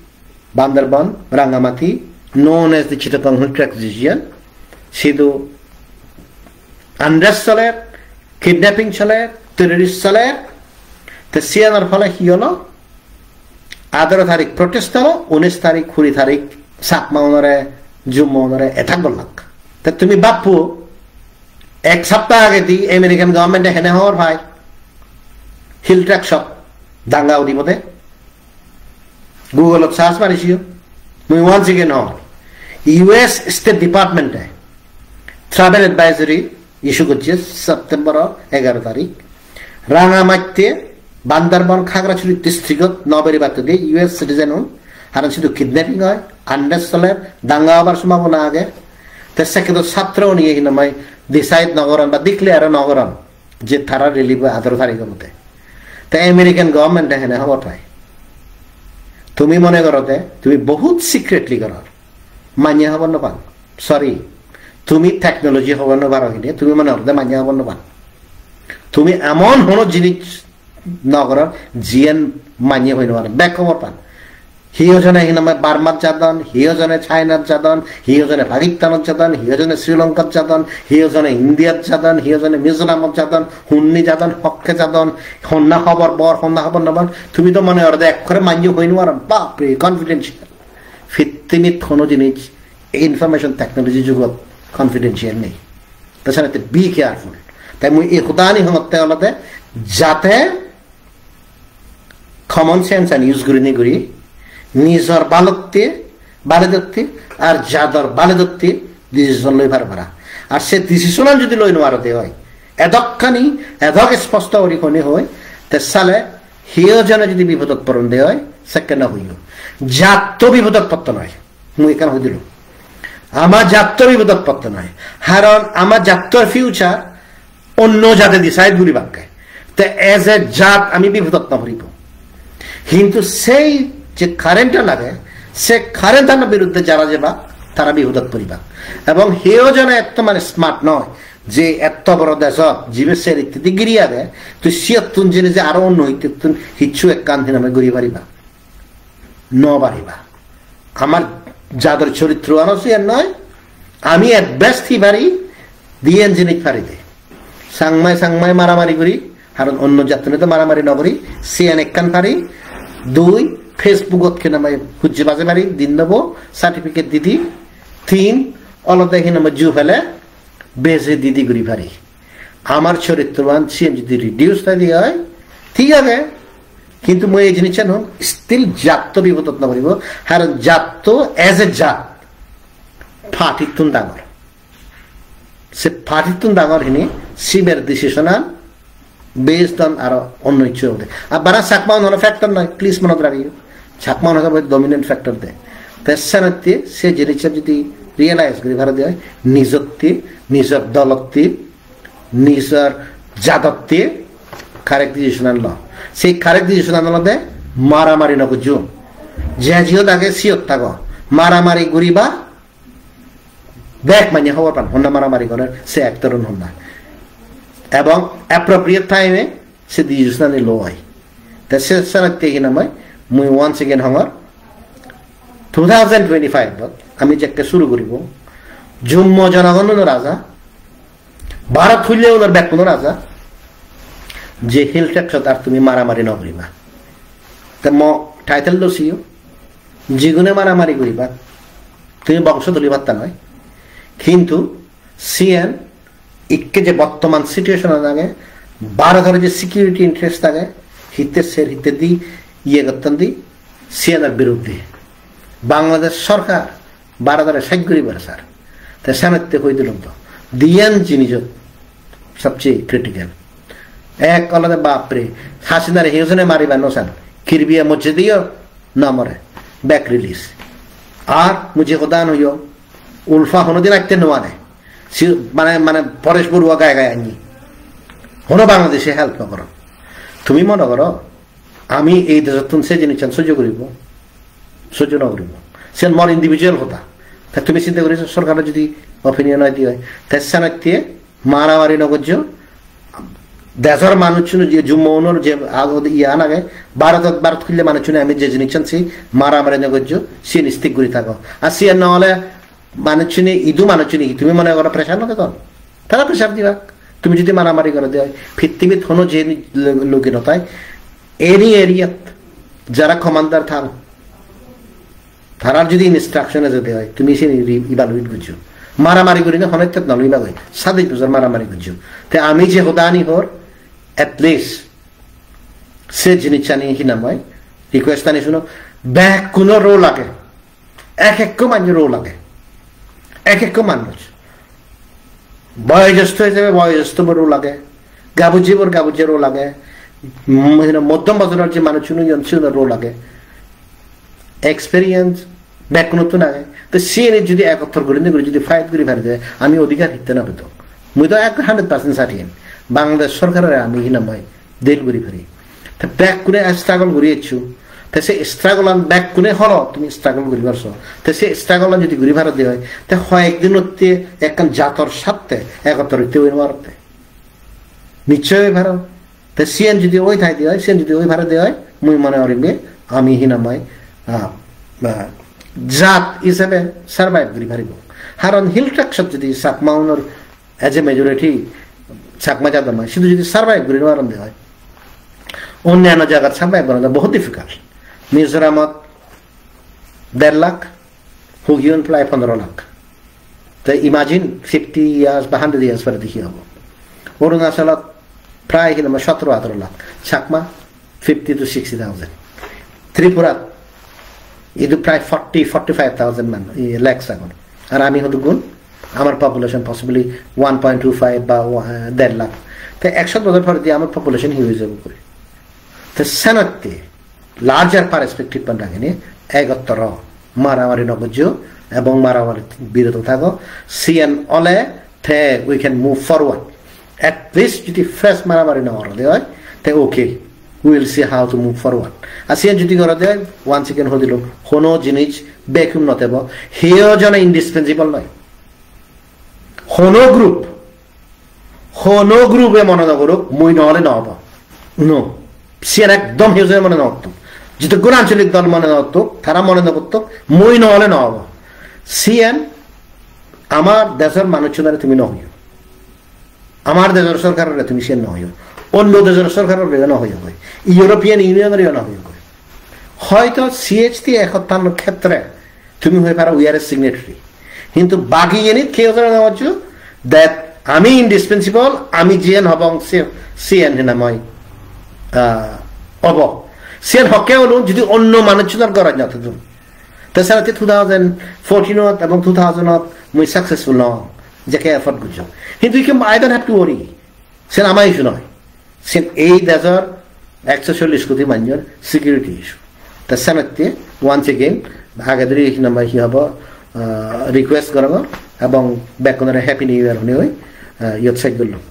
Bandarban, Rangamati, known as the Chittagong Hill Tracts region, sidu unrest soler, kidnapping soler, terrorist soler, te siyanor phole hi olo? Adaro tarik protest olo, unis tarik, kuri tarik Chakma unore, Jummo unore attack gollak. Te tumi bappo, ek sapta agedi American government-e hene hobor pai Hill Tracts-ot danga udibode? Google-ot search mari siyo. Mui once again hong, U S State Department-e travel advisory issue gocche September egaro tarik. Rangamatte, Bandarban, Khagrachari district-ot no beribatte de U S citizen-un, haron sidu kidnapping oi, unrest soler, danga obar sombhabona age. Te sekkedo satro uniye hinamai decide no goron ba declare no goron je tara relief adaro tarik obotte. Te American government-e hene hobor pai? Tumi mone gorode tumi bohut secretly goror, manye hobor no pan. Sorry, tumi technology hobor no paro hine tumi mone gorode manye hobor no pan. Tumi emon hono jinis no goror jiyen manye hoi no pare, bek hobor pan. Hiyojone hinamai Burmat jadon, hiyojone China-t jadon, hiyojone Pakistan-ot jadon, hiyojone Sri Lanka-t jadon, hiyojone India-t jadon, hiyojone Mizoram-ot jadon, hunni jadon, hokke jadon, honna hobor bor, honna hobor no bor. Tumi do mone gorode ekkore manye hoi no paron. Bap re, confidential. Pittimit hono jinis information technology jugot confidential nei. Te senotte be careful. Te mui ei hodani hongotte olode jate common sense an use gurinei guri nijor balotte, baledotte ar jador baledotte decision loi par para. Ar se decision an jodi loi no parode oi, edokkani, edok sposto guri hone hoi, te sale hiyo jone jodi bipodot poronde oi, sekke no hoiyo. Jatto bipodot potto noi. Mui ekkan hoi dilung. Ama jatto bipodot potto noi. Haron ama jattor future onno jate decide guribakke. Te as a jat ami bipodot no poribo. Hintu sei je current an age, se current anor biruddhe jara jebak, tara bipodot poribak. Ebong hiyo jone etto mane smart noi, je etto boro dejot, jibe ser hittedi giri age, tui siyottun jene je aro onno hittettun hissu ekkan hinamai guri pariba. No pariba. Amar jador choritro ano siyan noi. Ami at best hi pari, diyen jinis pari de. Sangmai sangmai maramari guri, haron onno jattune to maramari no guri, siyan ekkan pari. Dui, Facebook-ot hinamai hujje baje pari, din dobo, certificate didi. Tin, olode hinamai ju pele, beje didi guri pari. Amar choritroan siyen jodi reduce thai de oi, thik age. Hintu mui ei jinissan hon, still jatto bipodot no poribo, haron jatto as a jat party-ttun dangor. Se party-ttun dangor hini, siber decision-an based on aro onno hissu obode. Ar bara Chakma-un hono factor noi, please monot ragiyo. Chakma-un hono dominant factor de. Te senotte se jinissan jodi realize guri pare de oi, nijotte, nijor dolotte, nijor jadotte correct decision an lo. Sei correct decision an olode maramari no gojjo. Je jiyot age siyot thago. Maramari guriba, bek manye hobor pan, honna maramari gorer, se actor un honna. Ebong appropriate time e se decision ani lo oi. Te se senotte hinamai, mui once again hongor, two thousand twenty-five ot ami jekke suru guribo, Jummo jonogonunor aja, Bharat hulle unor bekkunor aja, je Hill Tracts ot ar tumi maramari no guriba. Te mo title do siyo, jigune maramari guriba, tumi bongso tuli patta noi. Hintu siyen ikke je bottoman situation an age, Bharotor je security interest age, hitte ser hitte di iye gotton di, siyenor biruddhe. Bangladesh sorkar Bharodore sej guribar sar. Te senotte hoi dilung to. Diyan jinijot sobche critical. Ek olode bapre, Hasinare hiyojone maribar no san. Kirbiye mojje diyo, no more. Bek release. Ar mui je hodan hoyo, Ulfa honodin atte no ane. Si, mane, mane, Paresh Baruah gai gai anni. Hono Bangladesh e help no goron. Tumi mone goro, ami ei dejottun se jinissan sojjo guribo? Sojjo no guribo. Sen mor individual hoda. Ta tumi sinte guri sorkar jodi opinion oi diye, te senotte maramari no gojjo. Dejor manuchun je Jummo unor je ag-, iyan age, Bharotot, Bharot hulle manuchune ami je jinissan se maramari no gojjo, siyen stick guri thago. Ar siyen no ole manuchune, idu manuchune hi tumi mone goro pressure no dedon? Tara pressure dibak. Tumi jodi maramari goro de oi, pittimit hono je ni-, lo-, loge no thai, any area-t jara commander than, tarar jodi instruction eje de oi, tumi sini re-, evaluate gojjo. Maramari gurinei hono ekket no loiba goi, sadej bojor maramari gojjo. Te ami je hodani hor, at least se jinissani hi nang hoi, request ani suno, bekkuno role age. Ek ekko manjor role age. Ek ekko manuj. Boyojostho hisebe boyojosthobor role age. Gabujjebor gabujje role age. Mm, hina moddom bojoror je manuchun oyon, sigunor role age. Experience bekkunottun age. To siyeni jodi ekottor gurinei guri jodi fight guri pari de, ami odhikar hitte no pedong. Mui to ek hundred percent certain. Bangladesh sorkarore ami hi nang hoi, deal guri pari. Te bekkune struggle guri eccho. Te se struggle an bekkune holo tumi struggle guri parso. Te se struggle an jodi guri paro de oi, te hoyek dinotte ekkan jator satte ekottor oitte oi no parotte. Nischoi oi paro. Te siyen jodi oi thai de oi, siyen jodi oi paro de oi, mui mone gorim je ami hi nang hoi, ah, ah, jat hisebe survive guri paribo. Karon Hill Tracts ot jodi Chakma unor as a majority Chakma jadon noi, sidu jodi survive guri no paron de oi, onnanno jagat survive gorana bohut difficult. Mizoramot der lakh, Kuki-un prai pondro lakh. Te imagine fifty years ba hundred years pore de hi obo. Arunachalot prai hinamai sotoro atharo lakh. Chakma fifty to sixty thousand. Tripura idu prai forty, forty-five thousand man, i, lakhs agon. Ar ami hodugun? Amar population possibly one point two five ba, uh, der lakh. Te ekshot bojor pore di amar population hi oi jabo guri? Te senotte larger perspective-an ragine egottoro maramari no gojjo ebong maramari biroto thago. Siyen ole te we can move forward. At least jodi fresh maramari no gorode oi, te okay, we will see how to move forward. Ar siyen jodi gorode oi, once again hodilung, hono jinis vacuum no thebo, hiyo jone indispensable noi. Hono group, hono group-e mone no gorok, mui no ole no obo. No. Siyen ekdom hiyo jone mone no gottok. Jidukkun ancholik dol mone no gottok, tara mone no gottok, mui no ole no obo. Siyen amar dejor manuchunore tumi no hoyo. Amar dejor sorkarore tumi siyen no hoyo. Onno dejor sorkarore no hoyo goi. European Union-ore no hoyo goi. Hoyto C H T ekottanor khetre tumi hoi paro, "We are a signatory." Hintu bagi yenit keu jana no hocchu that ami indispensable, ami jiyen hobong si-, siyen hinamai, ah, obo. Siyen hokke olun jodi onno manuchunor goroj no thadun. Te sara te two thousand fourteen-ot ebong two thousand-ot mui successful no, jekke effort gojjong. Hintu ikke I don't have to worry. Sen ama issue noi. Sen ei dejor ekso chollish koti manjor security issue. Te senotte once again, age duri hinamai hi hobo, ah, request gorongor ebong bekkunore Happy New Year honi hoi, ah, iyot sej gollong.